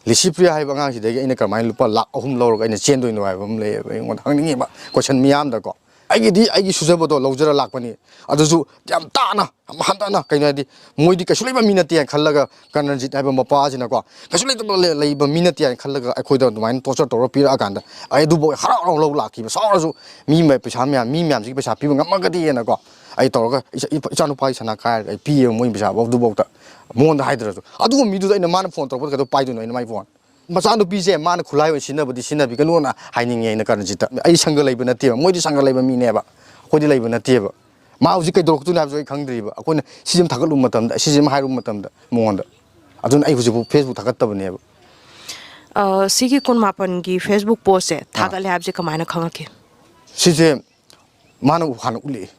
ꯂꯤꯁꯤꯄ꯭ꯔꯤꯌꯥ ꯍꯥꯏꯕ ꯑꯉꯥꯡꯁꯤꯗꯒꯤ ꯑꯩꯅ ꯀꯔꯝꯍꯥꯏꯅ ꯂꯨꯄꯥ ꯂꯥꯈ ꯑꯍꯨꯝ ꯂꯧꯔꯒ ꯑꯩꯅ ꯆꯦꯟꯗꯣꯏꯅꯣ ꯍꯥꯏꯕ ꯑꯃ ꯂꯩꯌꯦꯕ ꯑꯩꯉꯣꯟꯗ ꯍꯪꯅꯤꯡꯉꯤꯕ question ꯃꯤꯌꯥꯝꯗꯀꯣ꯫ ꯑꯩꯒꯤꯗꯤ ꯑꯩꯒꯤ ꯁꯨꯖꯕꯗꯣ ꯂꯧꯖꯔ ꯂꯥꯛꯄꯅꯤ꯫ ꯑꯗꯨꯁꯨ ꯌꯥꯝ ꯇꯥꯅ, ꯌꯥꯝ ꯍꯟꯊꯅ, ꯀꯩꯅꯣ ꯍꯥꯏꯗꯤ, ꯃꯣꯏꯗꯤ ꯀꯩꯁꯨ ꯂꯩꯕ ꯃꯤ ꯅꯠꯇꯦ ꯍꯥꯏꯅ ꯈꯜꯂꯒ, ꯀꯔꯅꯖꯤꯠ ꯍꯥꯏꯕ ꯃꯄꯥꯁꯤꯅꯀꯣ, ꯀꯩꯁꯨ ꯂꯩꯇꯕ ꯂꯩ-, ꯂꯩꯕ ꯃꯤ ꯅꯠꯇꯦ ꯍꯥꯏꯅ ꯈꯜꯂꯒ ꯑꯩꯈꯣꯏꯗ ꯑꯗꯨꯃꯥꯏꯅ torture ꯇꯧꯔ ꯄꯤꯔꯛꯑꯀꯥꯟꯗ, ꯑꯩ ꯑꯗꯨꯐꯥꯎ ꯍꯔꯥꯎ ꯍꯔꯥꯎ ꯂꯧ ꯂꯥꯛꯈꯤꯕ, ꯁꯥꯎꯔꯁꯨ ꯃꯤ ꯃ-, ꯄꯩꯁꯥ ꯃꯌꯥꯝ, ꯃꯤ ꯃꯌꯥꯝꯁꯤꯒꯤ ꯄꯩꯁꯥ ꯄꯤꯕ ꯉꯝꯃꯒꯗꯤꯅꯀꯣ, ꯑꯩ ꯇꯧꯔꯒ ꯏꯆꯥ-, ꯏꯄ-, ꯏꯆꯥꯅꯨꯄꯥꯒꯤ ꯁꯅꯥ ꯀꯥꯏꯔꯒ ꯑꯩ ꯄꯤꯌꯦꯕ ꯃꯣꯏ ꯄꯩꯁꯥꯐꯥꯎ ꯑꯗꯨꯐꯥꯎꯗ, ꯃꯉꯣꯟꯗ ꯍꯥꯏꯗ꯭ꯔꯁꯨ꯫ ꯑꯗꯨꯒꯨꯝꯕ ꯃꯤꯗꯨꯗ ꯑꯩꯅ ꯃꯥꯅ ꯐꯣꯟ ꯇꯧꯔꯛꯄꯗ ꯀꯩꯗꯧ ꯄꯥꯏꯗꯣꯏꯅꯣ ꯑꯩꯅ ꯃꯥꯏ ꯐꯣꯟ? ꯃꯆꯥꯅꯨꯄꯤꯁꯦ ꯃꯥꯅ ꯈꯨꯠꯂꯥꯏ ꯑꯣꯏꯅ ꯁꯤꯖꯤꯟꯅꯕꯗꯤ ꯁꯤꯖꯤꯟꯅꯕꯤꯒꯅꯨꯅ ꯍꯥꯏꯅꯤꯡꯉꯦ ꯑꯩꯅ ꯀꯔꯟꯖꯤꯠꯇ꯫ ꯑꯩ ꯁꯪꯒ ꯂꯩꯕ ꯅꯠꯇꯦꯕ, ꯃꯣꯏꯗꯤ ꯁꯪꯒ ꯂꯩꯕ ꯃꯤꯅꯦꯕ, ꯑꯩꯈꯣꯏꯗꯤ ꯂꯩꯕ ꯅꯠꯇꯦꯕ꯫ ꯃꯥ ꯍꯧꯖꯤꯛ ꯀꯩꯗꯧꯔꯛꯇꯣꯏꯅꯣ ꯍꯥꯏꯕꯁꯨ ꯑꯩ ꯈꯪꯗ꯭ꯔꯤꯕ꯫ ꯑꯩꯈꯣꯏꯅ ꯁꯤꯁꯦ ꯑꯃ ꯊꯥꯒꯠꯂꯨꯕ ꯃꯇꯝꯗ, ꯁꯤꯁꯦ ꯑꯃ ꯍꯥꯏꯔꯨꯕ ꯃꯇꯝꯗ ꯃꯉꯣꯟꯗ꯫ ꯑꯗꯨꯅ ꯑꯩ ꯍꯧꯖꯤꯛꯐꯥꯎ Facebook ꯊꯥꯒꯠꯇꯕꯅꯦꯕ꯫ ꯑ, ꯁꯤꯒꯤ ꯀꯨꯟꯃꯥꯄꯟꯒꯤ Facebook postꯁꯦ ꯊꯥꯒꯠꯂꯦ ꯍꯥꯏꯕꯁꯦ ꯀꯃꯥꯏꯅ ꯈꯪꯉꯛꯀꯦ? ꯁꯤꯁꯦ ꯃꯥꯅ ꯍꯥꯟꯅ ꯎꯠꯂꯛꯑꯦ,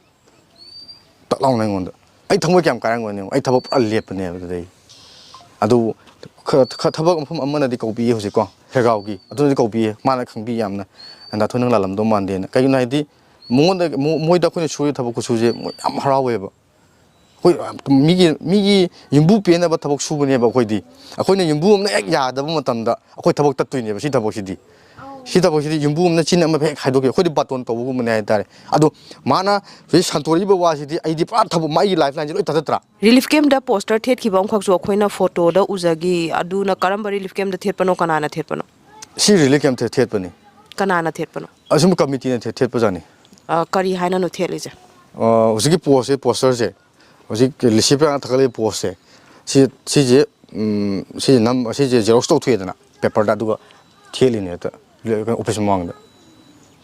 ꯇꯛ ꯂꯥꯎꯅ ꯑꯩꯉꯣꯟꯗ꯫ ꯑꯩ ꯊꯃꯣꯏ ꯀꯌꯥꯝ ꯀꯥꯏꯔꯝꯒꯅꯤ ꯌꯦꯡꯉꯣ꯫ ꯑꯩ ꯊꯕꯛ ꯄꯨꯔꯥ ꯂꯦꯞꯄꯅꯦꯕ ꯑꯗꯨꯗꯩ꯫ ꯑꯗꯨ ꯈ- ꯈ- ꯊꯕꯛ ꯃꯐꯝ ꯑꯃꯅꯗꯤ ꯀꯧꯕꯤꯌꯦ ꯍꯧꯖꯤꯛꯀꯣ, ꯁꯦꯒꯥꯎꯒꯤ ꯑꯗꯨꯅꯗꯤ ꯀꯧꯕꯤꯌꯦ꯫ ꯃꯥꯅ ꯈꯪꯕꯤ ꯌꯥꯝꯅ, "ꯗꯥ ꯊꯣꯏ, ꯅꯪ ꯂꯥꯜꯂꯝꯗꯧ ꯃꯥꯟꯗꯦꯅ"꯫ ꯀꯩꯒꯤꯅꯣ ꯍꯥꯏꯗꯤ ꯃꯉꯣꯟꯗ ꯃꯣ- ꯃꯣꯏꯗ ꯑꯩꯈꯣꯏꯅ ꯁꯨꯔꯤ ꯊꯕꯛ ꯈꯨꯠꯁꯨꯁꯦ ꯃꯣꯏ ꯌꯥꯝ ꯍꯔꯥꯎꯋꯦꯕ꯫ ꯑꯩꯈꯣꯏ ꯃꯤꯒꯤ ꯃꯤꯒꯤ ꯌꯨꯝꯕꯨ ꯄꯦꯟꯅꯕ ꯊꯕꯛ ꯁꯨꯕꯅꯦꯕ ꯑꯩꯈꯣꯏꯗꯤ꯫ ꯑꯩꯈꯣꯏꯅ ꯌꯨꯝꯕꯨ ꯑꯃꯅ ꯍꯦꯛ ꯌꯥꯗꯕ ꯃꯇꯝꯗ ꯑꯩꯈꯣꯏ ꯊꯕꯛ ꯇꯠꯇꯣꯏꯅꯦꯕ꯫ ꯁꯤ ꯊꯕꯛꯁꯤꯗꯤ, ꯁꯤ ꯊꯕꯛꯁꯤꯗꯤ ꯌꯨꯝꯕꯨ ꯑꯃꯅ ꯆꯤꯟ ꯑꯃ ꯍꯦꯛ ꯍꯥꯏꯗꯣꯛꯈꯤ, ꯑꯩꯈꯣꯏꯗꯤ ꯕꯥꯇꯣꯟ ꯇꯧꯕꯒꯨꯝꯕꯅꯦ ꯍꯥꯏꯇꯥꯔꯦ꯫ ꯑꯗꯣ ꯃꯥꯅ ꯍꯧꯖꯤꯛ ꯁꯟꯇꯣꯔꯛꯏꯕ ꯋꯥꯁꯤꯗꯤ ꯑꯩꯗꯤ ꯄꯨꯔꯥ ꯊꯕꯛ, ꯃꯥꯒꯤ lifeline ꯁꯦ ꯂꯣꯏ ꯇꯠꯊꯠꯇ꯭ꯔꯥ? Relief campꯇ poster ꯊꯦꯠꯈꯤꯕ ꯑꯃꯈꯛꯁꯨ ꯑꯩꯈꯣꯏꯅ photoꯗ ꯎꯖꯈꯤ꯫ ꯑꯗꯨꯅ ꯀꯔꯝꯕ relief campꯇ ꯊꯦꯠꯄꯅꯣ, ꯀꯅꯥꯅ ꯊꯦꯠꯄꯅꯣ? ꯁꯤ relief campꯇ ꯊꯦꯠꯄꯅꯤ꯫ ꯀꯅꯥꯅ ꯊꯦꯠꯄꯅꯣ? ꯑꯁꯨꯝ committeeꯅ ꯊꯦꯠ- ꯊꯦꯠꯄꯖꯥꯠꯅꯤ꯫ ꯑ, ꯀꯔꯤ ꯍꯥꯏꯅꯅꯣ ꯊꯦꯠꯂꯤꯁꯦ? ꯑ, ꯍꯧꯖꯤꯛꯀꯤ postꯁꯦ, posterꯁꯦ, ꯍꯧꯖꯤꯛ ꯂꯤꯁꯤꯄ꯭ꯔꯤꯌꯥꯅ ꯊꯥꯒꯠꯂꯤꯕ postꯁꯦ, ꯁꯤ ꯁꯤꯁꯦ, ꯎꯝ, ꯁꯤꯁꯦ ꯅꯝ ꯁꯤꯁꯦ xerox ꯇꯧꯊꯣꯛꯑꯦꯗꯅ paperꯗ, ꯑꯗꯨꯒ ꯊꯦꯠꯂꯤꯅꯦ ꯍꯦꯛꯇ office ꯃꯃꯥꯡꯗ꯫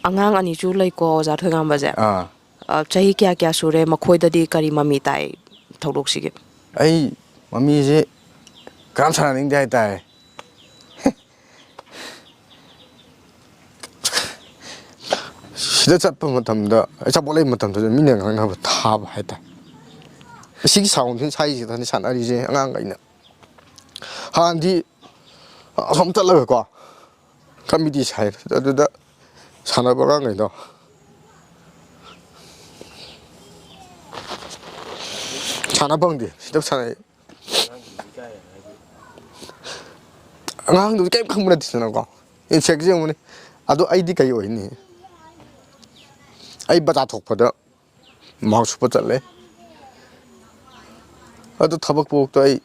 ꯑꯉꯥꯡ ꯑꯅꯤꯁꯨ ꯂꯩꯀꯣ, ꯑꯣꯖꯥ ꯊꯣꯏꯉꯥꯝꯕꯁꯦ꯫ ꯑꯥ꯫ ꯑ, ꯆꯍꯤ ꯀꯌꯥ ꯀꯌꯥ ꯁꯨꯔꯦ? ꯃꯈꯣꯏꯗꯗꯤ ꯀꯔꯤ ꯃꯃꯤ ꯇꯥꯏ ꯊꯧꯗꯣꯛꯁꯤꯒꯤ? ꯑꯩ ꯃꯃꯤꯁꯦ ꯀꯅꯥꯝ ꯁꯥꯟꯅꯅꯤꯡꯗꯦ ꯍꯥꯏꯇꯥꯔꯦ꯫ ꯁꯤꯗ ꯆꯠꯄ ꯃꯇꯝꯗ, ꯑꯆꯥꯄꯣꯠ ꯂꯩꯕ ꯃꯇꯝꯗꯁꯨ ꯃꯤꯅ ꯉꯥꯡꯅꯕ ꯊꯥꯕ ꯍꯥꯏꯇꯥꯔꯦ꯫ ꯁꯤꯒꯤ soundꯁꯤꯅ ꯁ꯭ꯋꯥꯏꯁꯤꯗꯅꯤ ꯁꯥꯟꯅꯔꯤꯁꯦ ꯑꯉꯥꯡꯈꯩꯅ꯫ ꯍꯥꯟꯅꯗꯤ ꯑꯁꯣꯝ ꯆꯠꯂꯒꯀꯣ, ꯀꯃꯤꯇꯤ ꯁꯥꯏ, ꯑꯗꯨꯗ ꯁꯥꯟꯅꯕ ꯑꯉꯥꯡꯈꯩꯗꯣ ꯁꯥꯟꯅ ꯐꯪꯗꯦ, ꯁꯤꯗ ꯁꯥꯟꯅꯩ꯫ ꯑꯉꯥꯡꯗꯨꯗꯤ ꯀꯔꯤꯝ ꯈꯪꯕ ꯅꯠꯇꯦꯗꯅꯀꯣ, ꯏꯟꯁꯦꯛꯁ ꯌꯦꯡꯉꯨꯅꯦ꯫ ꯑꯗꯣ ꯑꯩꯗꯤ ꯀꯩ ꯑꯣꯏꯅꯤ? ꯑꯩ ꯕꯖꯥꯔ ꯊꯣꯛꯄꯗ ꯃꯥꯛꯁ ꯎꯞꯄ ꯆꯠꯂꯦ꯫ ꯑꯗꯨ ꯊꯕꯛ ꯄꯣꯛꯇ ꯑꯩ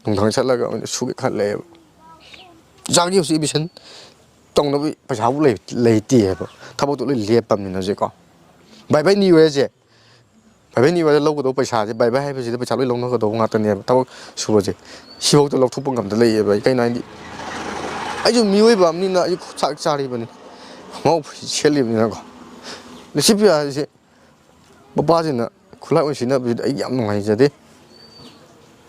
ꯅꯨꯡꯗꯥꯡ ꯆꯠꯂꯒ ꯑꯣꯏꯅ ꯁꯨꯒꯦ ꯈꯜꯂꯦꯕ꯫ ꯏꯆꯥꯒꯤ ꯍꯧꯖꯤꯛ admission ꯇꯧꯅꯕ ꯄꯩꯁꯥꯕꯨ ꯂꯩ- ꯂꯩꯇꯦ ꯍꯥꯏꯕ꯫ ꯊꯕꯛꯇꯣ ꯂꯣꯏ ꯂꯦꯞꯄꯕꯅꯤꯅ ꯍꯧꯖꯤꯛꯀꯣ꯫ ꯕꯥꯏ ꯕꯥꯏ ꯅꯤꯌꯨ ꯌꯔꯁꯦ, ꯕꯥꯏ ꯕꯥꯏ ꯅꯤꯌꯨ ꯌꯔꯗ ꯂꯧꯒꯗꯧꯕ ꯄꯩꯁꯥꯁꯦ, ꯕꯥꯏ ꯕꯥꯏ ꯍꯥꯏꯕꯁꯤꯗ ꯄꯩꯁꯥ ꯂꯣꯏ ꯂꯧꯅꯒꯗꯧꯕ ꯉꯥꯛꯇꯅꯦꯕ ꯊꯕꯛ ꯁꯨꯕꯁꯦ꯫ ꯁꯤꯐꯥꯎꯗ ꯂꯧꯊꯣꯛꯄ ꯉꯝꯗ ꯂꯩꯌꯦꯕ ꯑꯩ꯫ ꯀꯩꯅꯣ ꯍꯥꯏꯗꯤ, ꯑꯩꯁꯨ ꯃꯤꯑꯣꯏꯕ ꯑꯃꯅꯤꯅ ꯑꯩꯁꯨ ꯆꯥꯛ ꯆꯥꯔꯤꯕꯅꯤ, ꯃꯥꯎ ꯁꯦꯠꯂꯤꯕꯅꯤꯅꯀꯣ꯫ ꯂꯤꯁꯤꯄ꯭ꯔꯤꯌꯥ ꯍꯥꯏꯁꯦ ꯃꯄꯥꯁꯤꯅ ꯈꯨꯠꯂꯥꯏ ꯑꯣꯏꯅ ꯁꯤꯖꯤꯟꯅꯕꯁꯤꯗ ꯑꯩ ꯌꯥꯝ ꯅꯨꯡꯉꯥꯏꯖꯗꯦ꯫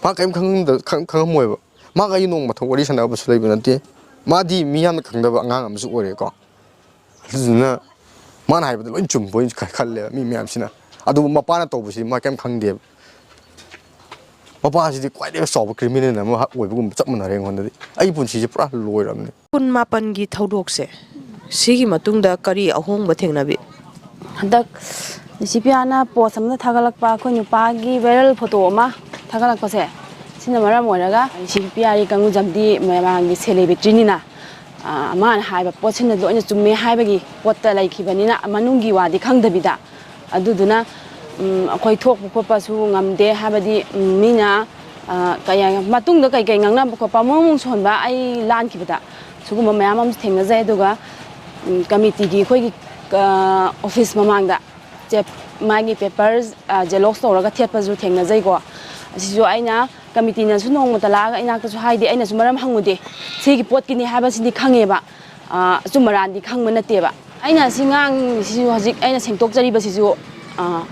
ꯃꯥ ꯀꯔꯤꯝ ꯈꯪꯉꯝꯗ- ꯈꯪ- ꯈꯪꯉꯝꯃꯣꯏꯕ꯫ ꯃꯥꯒ ꯑꯩ ꯅꯣꯡꯃꯇ ꯋꯥꯔꯤ ꯁꯥꯟꯅꯕꯁꯨ ꯂꯩꯕ ꯅꯠꯇꯦ꯫ ꯃꯥꯗꯤ ꯃꯤ ꯌꯥꯝꯅ ꯈꯪꯗꯕ ꯑꯉꯥꯡ ꯑꯃꯁꯨ ꯑꯣꯏꯔꯦꯀꯣ꯫ ꯑꯗꯨꯗꯨꯅ ꯃꯥꯅ ꯍꯥꯏꯕꯗ ꯂꯣꯏ ꯆꯨꯝꯕꯣꯏ ꯈ-, ꯈꯜꯂꯦꯕ ꯃꯤ ꯃꯌꯥꯝꯁꯤꯅ꯫ ꯑꯗꯨꯕꯨ ꯃꯄꯥꯅ ꯇꯧꯕꯁꯤ ꯃꯥ ꯀꯩꯝ ꯈꯪꯗꯦꯕ꯫ ꯃꯄꯥꯁꯤꯗꯤ ꯈ꯭ꯋꯥꯏꯗꯒꯤ ꯆꯥꯎꯕ criminal ꯑꯃ ꯑꯣꯏꯕꯒꯨꯝꯕ ꯆꯞ ꯃꯥꯟꯅꯔꯦ ꯑꯩꯉꯣꯟꯗꯗꯤ꯫ ꯑꯩꯒꯤ ꯄꯨꯟꯁꯤꯁꯦ ꯄꯨꯔꯥ ꯂꯣꯏꯔꯕꯅꯦ꯫ ꯀꯨꯟ ꯃꯥꯄꯟꯒꯤ ꯊꯧꯗꯣꯛꯁꯦ, ꯁꯤꯒꯤ ꯃꯇꯨꯡꯗ ꯀꯔꯤ ꯑꯍꯣꯡꯕ ꯊꯦꯡꯅꯕꯤ? ꯍꯟꯗꯛ ꯂꯤꯁꯤꯄꯤꯌꯥꯅ post ꯑꯃꯗ ꯊꯥꯒꯠꯂꯛꯄ ꯑꯩꯈꯣꯏ ꯅꯨꯄꯥꯒꯤ viral photo ꯑꯃ ꯊꯥꯒꯠꯂꯛꯄꯁꯦ, ꯁꯤꯅ ꯃꯔꯝ ꯑꯣꯏꯔꯒ ꯂꯤꯁꯤꯄꯤꯌꯥꯔꯤ ꯀꯪꯒꯨꯖꯝꯗꯤ ꯃꯌꯥꯝꯒꯤ celebrityꯅꯤꯅ, ꯑ, ꯃꯥꯅ ꯍꯥꯏꯕ ꯄꯣꯠꯁꯤꯅ ꯂꯣꯏꯅ ꯆꯨꯝꯃꯦ ꯍꯥꯏꯕꯒꯤ ꯄꯣꯠꯇ ꯂꯩꯈꯤꯕꯅꯤꯅ, ꯃꯅꯨꯡꯒꯤ ꯋꯥꯗꯤ ꯈꯪꯗꯕꯤꯗ꯫ ꯑꯗꯨꯗꯨꯅ, ꯎꯝ, ꯑꯩꯈꯣꯏ ꯊꯣꯛꯄ ꯈꯣꯠꯄꯁꯨ ꯉꯝꯗꯦ, ꯍꯥꯏꯕꯗꯤ, ꯎꯝ, ꯃꯤꯅ, ꯑ, ꯀꯌꯥ, ꯃꯇꯨꯡꯗ ꯀꯩꯀꯩ ꯉꯥꯡꯅꯕ ꯈꯣꯠꯄ ꯑꯃꯨꯛ ꯑꯃꯨꯛ ꯁꯣꯟꯕ ꯑꯩ ꯂꯥꯟꯈꯤꯕꯗ ꯁꯤꯒꯨꯝꯕ ꯃꯌꯥꯝ ꯑꯃꯁꯨ ꯊꯦꯡꯅꯖꯩ꯫ ꯑꯗꯨꯒ, ꯎꯝ, committeeꯒꯤ ꯑꯩꯈꯣꯏꯒꯤ, ꯑ, office ꯃꯃꯥꯡꯗ ꯆꯦꯞ-, ꯃꯥꯒꯤ papers, ꯑ, xerox ꯇꯧꯔꯒ ꯊꯦꯠꯄꯁꯨ ꯊꯦꯡꯅꯖꯩꯀꯣ꯫ ꯑꯁꯤꯁꯨ ꯑꯩꯅ committeeꯅꯁꯨ ꯅꯣꯡꯃꯇ ꯂꯥꯛꯑꯒ ꯏꯅꯥꯛꯇꯁꯨ ꯍꯥꯏꯗꯦ, ꯑꯩꯅꯁꯨ ꯃꯔꯝ ꯍꯪꯉꯨꯗꯦ꯫ ꯁꯤꯒꯤ ꯄꯣꯠꯀꯤꯅꯤ ꯍꯥꯏꯕꯁꯤꯗꯤ ꯈꯪꯉꯦꯕ, ꯑ, ꯑꯆꯨꯝ ꯑꯔꯥꯟꯗꯤ ꯈꯪꯕ ꯅꯠꯇꯦꯕ꯫ ꯑꯩꯅ ꯁꯤ ꯉꯥꯡꯉꯤꯁꯤꯁꯨ, ꯍꯧꯖꯤꯛ ꯑꯩꯅ ꯁꯦꯡꯗꯣꯛꯆꯔꯤꯕꯁꯤꯁꯨ, ꯑ,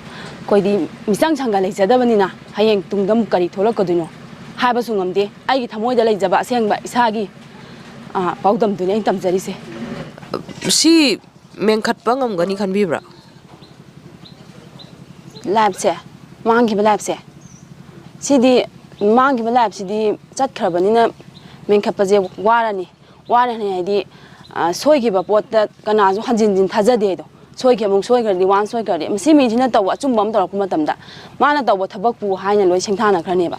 ꯑꯩꯈꯣꯏꯗꯤ ꯃꯤꯆꯪ ꯁꯪꯒ ꯂꯩꯖꯗꯕꯅꯤꯅ ꯍꯌꯦꯡ ꯇꯨꯡꯗ ꯑꯃꯨꯛ ꯀꯔꯤ ꯊꯣꯛꯂꯛꯀꯗꯣꯏꯅꯣ ꯍꯥꯏꯕꯁꯨ ꯉꯝꯗꯦ꯫ ꯑꯩꯒꯤ ꯊꯃꯣꯏꯗ ꯂꯩꯖꯕ ꯑꯁꯦꯡꯕ ꯏꯁꯥꯒꯤ, ꯑ, ꯄꯥꯎꯗꯝꯗꯨꯅꯤ ꯑꯩꯅ ꯇꯝꯖꯔꯤꯁꯦ꯫ ꯁꯤ ꯃꯦꯟꯈꯠꯄ ꯉꯝꯒꯅꯤ ꯈꯟꯕꯤꯕ꯭ꯔꯥ? Lifeꯁꯦ, ꯃꯥꯡꯈꯤꯕ lifeꯁꯦ, ꯁꯤꯗꯤ, ꯃꯥꯡꯈꯤꯕ lifeꯁꯤꯗꯤ ꯆꯠꯈ꯭ꯔꯕꯅꯤꯅ ꯃꯦꯟꯈꯠꯄꯁꯦ ꯋꯥꯔꯅꯤ꯫ ꯋꯥꯔꯅꯤ ꯍꯥꯏꯗꯤ, ꯑ, ꯁꯣꯏꯈꯤꯕ ꯄꯣꯠꯇ ꯀꯅꯥꯁꯨ ꯍꯟꯖꯤꯟ ꯍꯟꯖꯤꯟ ꯊꯥꯖꯗꯦ ꯑꯗꯣ꯫ ꯁꯣꯏꯈꯤꯕ ꯑꯃꯨꯛ ꯁꯣꯏꯈ꯭ꯔꯗꯤ, once ꯁꯣꯏꯈ꯭ꯔꯗꯤ, ꯃꯁꯤ ꯃꯤꯁꯤꯅ ꯇꯧꯕ ꯑꯆꯨꯝꯕ ꯑꯃ ꯇꯧꯔꯛꯄ ꯃꯇꯝꯗ ꯃꯥꯅ ꯇꯧꯕ ꯊꯕꯛꯄꯨ ꯍꯥꯏꯅ ꯂꯣꯏ ꯁꯦꯡꯊꯥꯅꯈ꯭ꯔꯅꯦꯕ꯫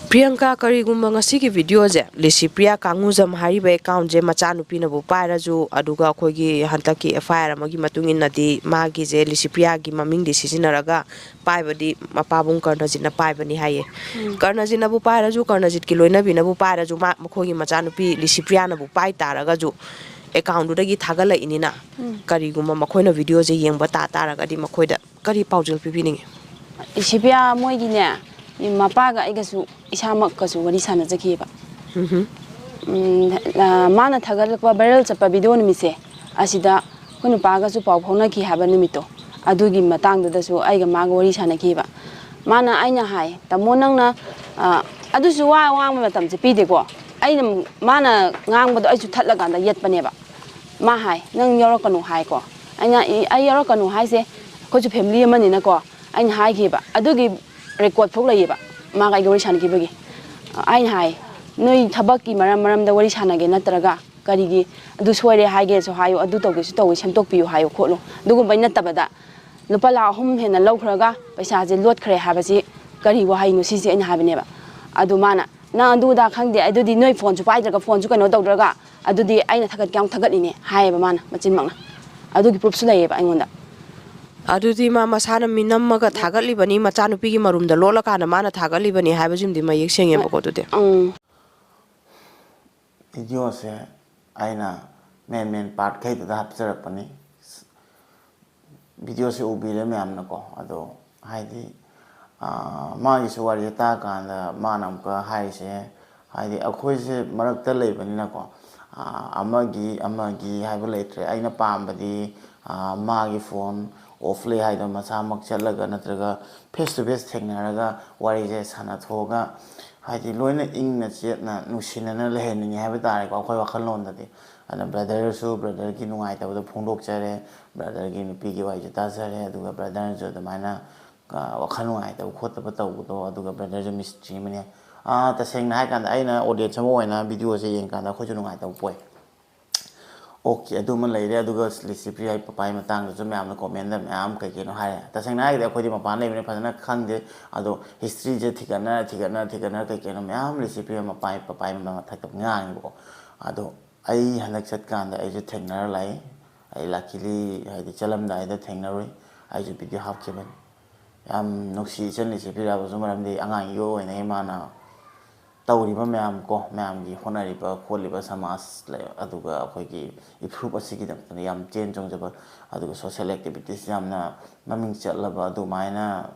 ꯄ꯭ꯔꯤꯌꯥꯡꯀꯥ, ꯀꯔꯤꯒꯨꯝꯕ ꯉꯁꯤꯒꯤ videoꯁꯦ ꯂꯤꯁꯤꯄ꯭ꯔꯤꯌꯥ ꯀꯥꯡꯉꯨꯖꯝ ꯍꯥꯏꯔꯤꯕ accountꯁꯦ ꯃꯆꯥꯅꯨꯄꯤꯅꯕꯨ ꯄꯥꯏꯔꯁꯨ, ꯑꯗꯨꯒ ꯑꯩꯈꯣꯏꯒꯤ ꯍꯟꯗꯛꯀꯤ FIR ꯑꯃꯒꯤ ꯃꯇꯨꯡ ꯏꯟꯅꯗꯤ ꯃꯥꯒꯤꯁꯦ ꯂꯤꯁꯤꯄ꯭ꯔꯤꯌꯥꯒꯤ ꯃꯃꯤꯡꯗꯤ ꯁꯤꯖꯤꯟꯅꯔꯒ ꯄꯥꯏꯕꯗꯤ ꯃꯄꯥꯕꯨꯡ ꯀꯔꯅꯖꯤꯠꯅ ꯄꯥꯏꯕꯅꯤ ꯍꯥꯏꯌꯦ꯫ ꯎꯝ꯫ ꯀꯔꯅꯖꯤꯠꯅꯕꯨ ꯄꯥꯏꯔꯁꯨ, ꯀꯔꯅꯖꯤꯠꯀꯤ ꯂꯣꯏꯅꯕꯤꯅꯕꯨ ꯄꯥꯏꯔꯁꯨ, ꯃꯥ, ꯃꯈꯣꯏꯒꯤ ꯃꯆꯥꯅꯨꯄꯤ ꯂꯤꯁꯤꯄ꯭ꯔꯤꯌꯥꯅꯕꯨ ꯄꯥꯏ ꯇꯥꯔꯒꯁꯨ, accountꯗꯨꯗꯒꯤ ꯊꯥꯒꯠꯂꯛꯏꯅꯤꯅ, ꯎꯝ꯫ ꯀꯔꯤꯒꯨꯝꯕ ꯃꯈꯣꯏꯅ videoꯁꯦ ꯌꯦꯡꯕ ꯇꯥ ꯇꯥꯔꯒꯗꯤ ꯃꯈꯣꯏꯗ ꯀꯔꯤ ꯄꯥꯎꯖꯦꯜ ꯄꯤꯕꯤꯅꯤꯡꯉꯤ? ꯂꯤꯁꯤꯄ꯭ꯔꯤꯌꯥ ꯃꯣꯏꯒꯤꯅꯦ, ꯃꯄꯥꯒ ꯑꯩꯒꯁꯨ ꯏꯁꯥꯃꯛꯀꯁꯨ ꯋꯥꯔꯤ ꯁꯥꯟꯅꯖꯈꯤꯑꯕ꯫ ꯎꯝꯍꯨꯝ꯫ ꯎꯝ, ꯑ, ꯃꯥꯅ ꯊꯥꯒꯠꯂꯛꯄ viral ꯆꯠꯄ video ꯅꯨꯃꯤꯠꯁꯦ, ꯑꯁꯤꯗ ꯑꯩꯈꯣꯏ ꯅꯨꯄꯥꯒꯁꯨ ꯄꯥꯎ ꯐꯥꯎꯅꯈꯤ ꯍꯥꯏꯕ ꯅꯨꯃꯤꯠꯇꯣ, ꯑꯗꯨꯒꯤ ꯃꯇꯥꯡꯗꯨꯗꯁꯨ ꯑꯩꯒ ꯃꯥꯒ ꯋꯥꯔꯤ ꯁꯥꯟꯅꯈꯤꯕ꯫ ꯃꯥꯅ, ꯑꯩꯅ ꯍꯥꯏ, "ꯇꯥꯃꯣ, ꯅꯪꯅ," ꯑ, ꯑꯗꯨꯁꯨ ꯋꯥ ꯉꯥꯡꯕ ꯃꯇꯝꯁꯦ ꯄꯤꯗꯦꯀꯣ꯫ ꯑꯩꯅ, ꯃꯥꯅ ꯉꯥꯡꯕꯗꯣ ꯑꯩꯁꯨ ꯊꯠꯂꯀꯥꯟꯗ ꯌꯦꯠꯄꯅꯦꯕ꯫ ꯃꯥ ꯍꯥꯏ, "ꯅꯪ ꯌꯥꯎꯔꯛꯀꯅꯨ" ꯍꯥꯏꯀꯣ꯫ ꯑꯩꯅ, "ꯑꯩ ꯌꯥꯎꯔꯛꯀꯅꯨ ꯍꯥꯏꯁꯦ ꯑꯩꯈꯣꯏꯁꯨ ꯐꯦꯃꯤꯂꯤ ꯑꯃꯅꯤꯅꯀꯣ", ꯑꯩꯅ ꯍꯥꯏꯈꯤꯕ꯫ ꯑꯗꯨꯒꯤ ꯔꯦꯀꯣꯔꯠ ꯐꯥꯎ ꯂꯩꯌꯦꯕ, ꯃꯥꯒ ꯑꯩꯒ ꯋꯥꯔꯤ ꯁꯥꯟꯅꯈꯤꯕꯒꯤ꯫ ꯑꯩꯅ ꯍꯥꯏ, "ꯅꯣꯏ ꯊꯕꯛꯀꯤ ꯃꯔꯝ ꯃꯔꯝꯗ ꯋꯥꯔꯤ ꯁꯥꯟꯅꯒꯦ ꯅꯠꯇ꯭ꯔꯒ ꯀꯔꯤꯒꯤ ꯑꯗꯨ ꯁꯣꯏꯔꯦ ꯍꯥꯏꯒꯦꯁꯨ ꯍꯥꯏꯌꯨ, ꯑꯗꯨ ꯇꯧꯒꯦꯁꯨ ꯇꯧꯋꯤ, ꯁꯦꯝꯗꯣꯛꯄꯤꯌꯨ ꯍꯥꯏꯌꯨ ꯈꯣꯠꯂꯨ"꯫ ꯑꯗꯨꯒꯨꯝꯕꯩ ꯅꯠꯇꯕꯗ ꯂꯨꯄꯥ ꯂꯥꯈ ꯑꯍꯨꯝ ꯍꯦꯟꯅ ꯂꯧꯈ꯭ꯔꯒ ꯄꯩꯁꯥꯁꯦ ꯂꯣꯠꯈ꯭ꯔꯦ ꯍꯥꯏꯕꯁꯤ ꯀꯔꯤ ꯋꯥꯍꯩꯅꯣ ꯁꯤꯁꯦ ꯑꯩꯅ ꯍꯥꯏꯕꯅꯦꯕ꯫ ꯑꯗꯨ ꯃꯥꯅ, "ꯅꯪ ꯑꯗꯨ ꯑꯗꯥ ꯈꯪꯗꯦ, ꯑꯗꯨꯗꯤ ꯅꯣꯏ ꯐꯣꯟꯁꯨ ꯄꯥꯏꯗ꯭ꯔꯒ ꯐꯣꯟꯁꯨ ꯀꯩꯅꯣ ꯇꯧꯗ꯭ꯔꯒ ꯑꯗꯨꯗꯤ ꯑꯩꯅ ꯊꯥꯒꯠꯀꯦ ꯌꯥꯎꯅ ꯊꯥꯒꯠꯂꯤꯅꯦ" ꯍꯥꯏꯌꯦꯕ ꯃꯥꯅ ꯃꯆꯤꯟꯃꯛꯅ꯫ ꯑꯗꯨꯒꯤ ꯄ꯭ꯔꯨꯐꯁꯨ ꯂꯩꯌꯦꯕ ꯑꯩꯉꯣꯟꯗ꯫ ꯑꯗꯨꯗꯤ ꯃꯥ ꯃꯁꯥꯅ ꯃꯤꯅꯝꯃꯒ ꯊꯥꯒꯠꯂꯤꯕꯅꯤ, ꯃꯆꯥꯅꯨꯄꯤꯒꯤ ꯃꯔꯨꯝꯗ ꯂꯣꯠꯂꯀꯥꯟꯗ ꯃꯥꯅ ꯊꯥꯒꯠꯂꯤꯕꯅꯤ ꯍꯥꯏꯕꯁꯤꯃꯗꯤ ꯃꯌꯦꯛ ꯁꯦꯡꯉꯦꯕꯀꯣ꯫ ꯑꯗꯨꯗꯤ ꯎꯝ꯫ ꯚꯤꯗꯤꯑꯣꯁꯦ ꯑꯩꯅ ꯃꯦꯟ ꯃꯦꯟ ꯄꯥꯔꯠꯈꯩꯗꯨꯗ ꯍꯥꯞꯆꯔꯛꯄꯅꯤ꯫ ꯚꯤꯗꯤꯑꯣꯁꯦ ꯎꯕꯤꯔꯦ ꯃꯌꯥꯝꯅꯀꯣ꯫ ꯑꯗꯣ ꯍꯥꯏꯗꯤ, ꯑꯥ, ꯃꯥꯒꯤꯁꯨ ꯋꯥꯔꯤꯁꯦ ꯇꯥꯀꯥꯟꯗ ꯃꯥꯅ ꯑꯃꯨꯛꯀ ꯍꯥꯏꯔꯤꯁꯦ, ꯍꯥꯏꯗꯤ ꯑꯩꯈꯣꯏꯁꯦ ꯃꯔꯛꯇ ꯂꯩꯕꯅꯤꯅꯀꯣ, ꯑꯥ, ꯑꯃꯒꯤ ꯑꯃꯒꯤ ꯍꯥꯏꯕ ꯂꯩꯇ꯭ꯔꯦ꯫ ꯑꯩꯅ ꯄꯥꯝꯕꯗꯤ, ꯑꯥ, ꯃꯥꯒꯤ ꯐꯣꯟ ꯑꯣꯐ ꯂꯩ ꯍꯥꯏꯗꯣ ꯃꯁꯥꯃꯛ ꯆꯠꯂꯒ ꯅꯠꯇ꯭ꯔꯒ ꯐꯦꯁ ꯇꯨ ꯐꯦꯁ ꯊꯦꯡꯅꯔꯒ ꯋꯥꯔꯤꯁꯦ ꯁꯥꯟꯅꯊꯣꯛꯑꯒ, ꯍꯥꯏꯗꯤ ꯂꯣꯏꯅ ꯏꯪꯅ ꯆꯦꯠꯅ ꯅꯨꯡꯁꯤꯅꯅ ꯂꯩꯍꯟꯅꯤꯡꯉꯦ ꯍꯥꯏꯕ ꯇꯥꯔꯦꯀꯣ, ꯑꯩꯈꯣꯏ ꯋꯥꯈꯜꯂꯣꯟꯗꯗꯤ꯫ ꯑꯗꯨꯅ ꯕ꯭ꯔꯗꯔꯁꯨ ꯕ꯭ꯔꯗꯔꯒꯤ ꯅꯨꯡꯉꯥꯏꯇꯕꯗꯣ ꯐꯣꯡꯗꯣꯛꯆꯔꯦ, ꯕ꯭ꯔꯗꯔꯒꯤ ꯅꯨꯄꯤꯒꯤ ꯋꯥꯔꯤꯁꯨ ꯇꯥꯖꯔꯦ, ꯑꯗꯨꯒ ꯕ꯭ꯔꯗꯔꯅꯁꯨ ꯑꯗꯨꯃꯥꯏꯅ, ꯑ, ꯋꯥꯈꯜ ꯅꯨꯡꯉꯥꯏꯇꯕ ꯈꯣꯠꯇꯕ ꯇꯧꯕꯗꯣ, ꯑꯗꯨꯒ ꯕ꯭ꯔꯗꯔꯁꯨ ꯃꯤꯁꯇ꯭ꯔꯤ ꯑꯃꯅꯦ꯫ ꯑ, ꯇꯁꯦꯡꯅ ꯍꯥꯏꯔꯀꯥꯟꯗ ꯑꯩꯅ ꯑꯣꯗꯤꯌꯦꯟꯁ ꯑꯃ ꯑꯣꯏꯅ ꯚꯤꯗꯤꯑꯣꯁꯦ ꯌꯦꯡꯀꯥꯟꯗ ꯑꯩꯈꯣꯏꯁꯨ ꯅꯨꯡꯉꯥꯏꯇꯕ ꯄꯣꯛꯑꯦ꯫ ꯑꯣꯀꯦ, ꯑꯗꯨꯃ ꯂꯩꯔꯦ꯫ ꯑꯗꯨꯒ ꯂꯤꯁꯤꯄ꯭ꯔꯤꯌꯥꯒꯤ ꯄꯄꯥꯒꯤ ꯃꯇꯥꯡꯗꯁꯨ ꯃꯌꯥꯝꯅ ꯀꯣꯃꯦꯟꯗ ꯃꯌꯥꯝ ꯀꯩ ꯀꯩꯅꯣ ꯍꯥꯏꯔꯦ꯫ ꯇꯁꯦꯡꯅ ꯍꯥꯏꯔꯒꯗꯤ ꯑꯩꯈꯣꯏꯗꯤ ꯃꯄꯥꯟ ꯂꯩꯕꯅꯤꯅ ꯐꯖꯅ ꯈꯪꯗꯦ꯫ ꯑꯗꯣ ꯍꯤꯁꯇ꯭ꯔꯤꯁꯦ ꯊꯤꯒꯠꯅ ꯊꯤꯒꯠꯅ ꯊꯤꯒꯠꯅ ꯀꯩ ꯀꯩꯅꯣ ꯃꯌꯥꯝ ꯂꯤꯁꯤꯄ꯭ꯔꯤꯌꯥ ꯃꯄꯥꯒꯤ ꯄꯄꯥꯒꯤ ꯃꯊꯛꯇ ꯉꯥꯡꯉꯦꯕꯀꯣ꯫ ꯑꯗꯣ ꯑꯩ ꯍꯟꯗꯛ ꯆꯠꯀꯥꯟꯗ ꯑꯩꯁꯨ ꯊꯦꯡꯅꯔ ꯂꯥꯛꯏ꯫ ꯑꯩ ꯂꯥꯛꯀꯤꯂꯤ ꯍꯥꯏꯗꯤ ꯆꯠꯂꯝꯗꯥꯏꯗ ꯊꯦꯡꯅꯔꯨꯏ꯫ ꯑꯩꯁꯨ ꯚꯤꯗꯤꯑꯣ ꯍꯥꯞꯈꯤꯕꯅꯤ꯫ ꯌꯥꯝ ꯅꯨꯡꯁꯤ ꯏꯆꯟ ꯂꯤꯁꯤꯄ꯭ꯔꯤꯌꯥꯕꯨꯁꯨ, ꯃꯔꯝꯗꯤ ꯑꯉꯥꯡ ꯏꯑꯣꯏ ꯑꯣꯏꯅ ꯃꯥꯅ ꯇꯧꯔꯤꯕ ꯃꯌꯥꯝ ꯀꯣ, ꯃꯌꯥꯝꯒꯤ ꯍꯣꯠꯅꯔꯤꯕ ꯈꯣꯠꯂꯤꯕ ꯁꯃꯥꯖ ꯂꯩ-, ꯑꯗꯨꯒ ꯑꯩꯈꯣꯏꯒꯤ ꯏꯐꯨꯔꯨꯞ ꯑꯁꯤꯒꯤꯗꯃꯛꯇꯅ ꯌꯥꯝ ꯆꯦꯟ ꯆꯣꯡꯖꯕ, ꯑꯗꯨꯒ ꯁꯣꯁꯦꯜ ꯑꯦꯛꯇꯤꯚꯤꯇꯤꯁ ꯌꯥꯝꯅ ꯃꯃꯤꯡ ꯆꯠꯂꯕ ꯑꯗꯨꯃꯥꯏꯅ,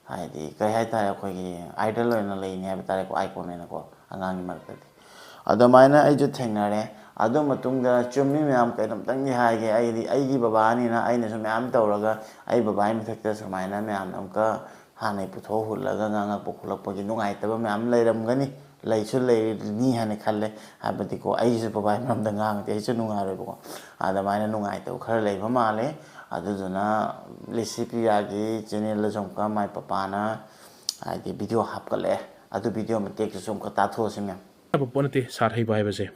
ꯍꯥꯏꯗꯤ ꯀꯩ ꯍꯥꯏꯇꯥꯔꯦ, ꯑꯩꯈꯣꯏꯒꯤ ꯑꯥꯏꯗꯜ ꯑꯣꯏꯅ ꯂꯩꯅꯤ ꯍꯥꯏꯕ ꯇꯥꯔꯦꯀꯣ, ꯑꯥꯏꯀꯣꯟ ꯑꯣꯏꯅꯀꯣ, ꯑꯉꯥꯡꯒꯤ ꯃꯔꯛꯇꯗꯤ꯫ ꯑꯗꯨꯃꯥꯏꯅ ꯑꯩꯁꯨ ꯊꯦꯡꯅꯔꯦ꯫ ꯑꯗꯨ ꯃꯇꯨꯡꯗ ꯆꯨꯝꯃꯤ ꯃꯌꯥꯝ, ꯀꯩꯅꯣꯝꯇꯪꯗꯤ ꯍꯥꯏꯒꯦ, ꯑꯩꯗꯤ ꯑꯩꯒꯤ ꯕꯕꯥꯅꯤꯅ ꯑꯩꯅꯁꯨ ꯃꯌꯥꯝ ꯇꯧꯔꯒ ꯑꯩ ꯕꯕꯥꯒꯤ ꯃꯊꯛꯇ ꯁꯨꯃꯥꯏꯅ ꯃꯌꯥꯝꯅ ꯑꯃꯨꯛꯀ ꯍꯥꯟꯅꯩ ꯄꯨꯊꯣꯛ ꯍꯨꯜꯂꯒ ꯉꯥꯡꯉꯛꯄ ꯈꯣꯠꯂꯛꯄꯒꯤ ꯅꯨꯡꯉꯥꯏꯇꯕ ꯃꯌꯥꯝ ꯂꯩꯔꯝꯒꯅꯤ꯫ ꯂꯩꯁꯨ ꯂꯩꯅꯤ ꯍꯥꯏꯅ ꯈꯜꯂꯦ꯫ ꯍꯥꯏꯕꯗꯤꯀꯣ, ꯑꯩꯁꯨ ꯕꯕꯥꯒꯤ ꯃꯔꯝꯗ ꯉꯥꯡꯉꯗꯤ ꯑꯩꯁꯨ ꯅꯨꯡꯉꯥꯏꯔꯣꯏꯕꯀꯣ꯫ ꯑꯗꯨꯃꯥꯏꯅ ꯅꯨꯡꯉꯥꯏꯇꯕ ꯈꯔ ꯂꯩꯕ ꯃꯥꯜꯂꯦ꯫ ꯑꯗꯨꯗꯨꯅ ꯂꯤꯁꯤ ꯄ꯭ꯔꯤꯌꯥꯒꯤ ꯆꯦꯅꯦꯜꯗꯁꯨ ꯑꯃꯨꯛꯀ ꯃꯥꯏ ꯄꯄꯥꯅ ꯍꯥꯏꯗꯤ ꯚꯤꯗꯤꯑꯣ ꯍꯥꯞꯀꯠꯂꯛꯑꯦ꯫ ꯑꯗꯨ ꯚꯤꯗꯤꯑꯣ ꯃꯇꯦꯛꯇꯨꯁꯨ ꯑꯃꯨꯛꯀ ꯇꯥꯊꯣꯛꯑꯁꯤ ꯃꯌꯥꯝ꯫ ꯑꯐꯕ ꯄꯣꯠ ꯅꯠꯇꯦ ꯁꯥꯠ ꯍꯩꯕ ꯍꯥꯏꯕꯁꯦ꯫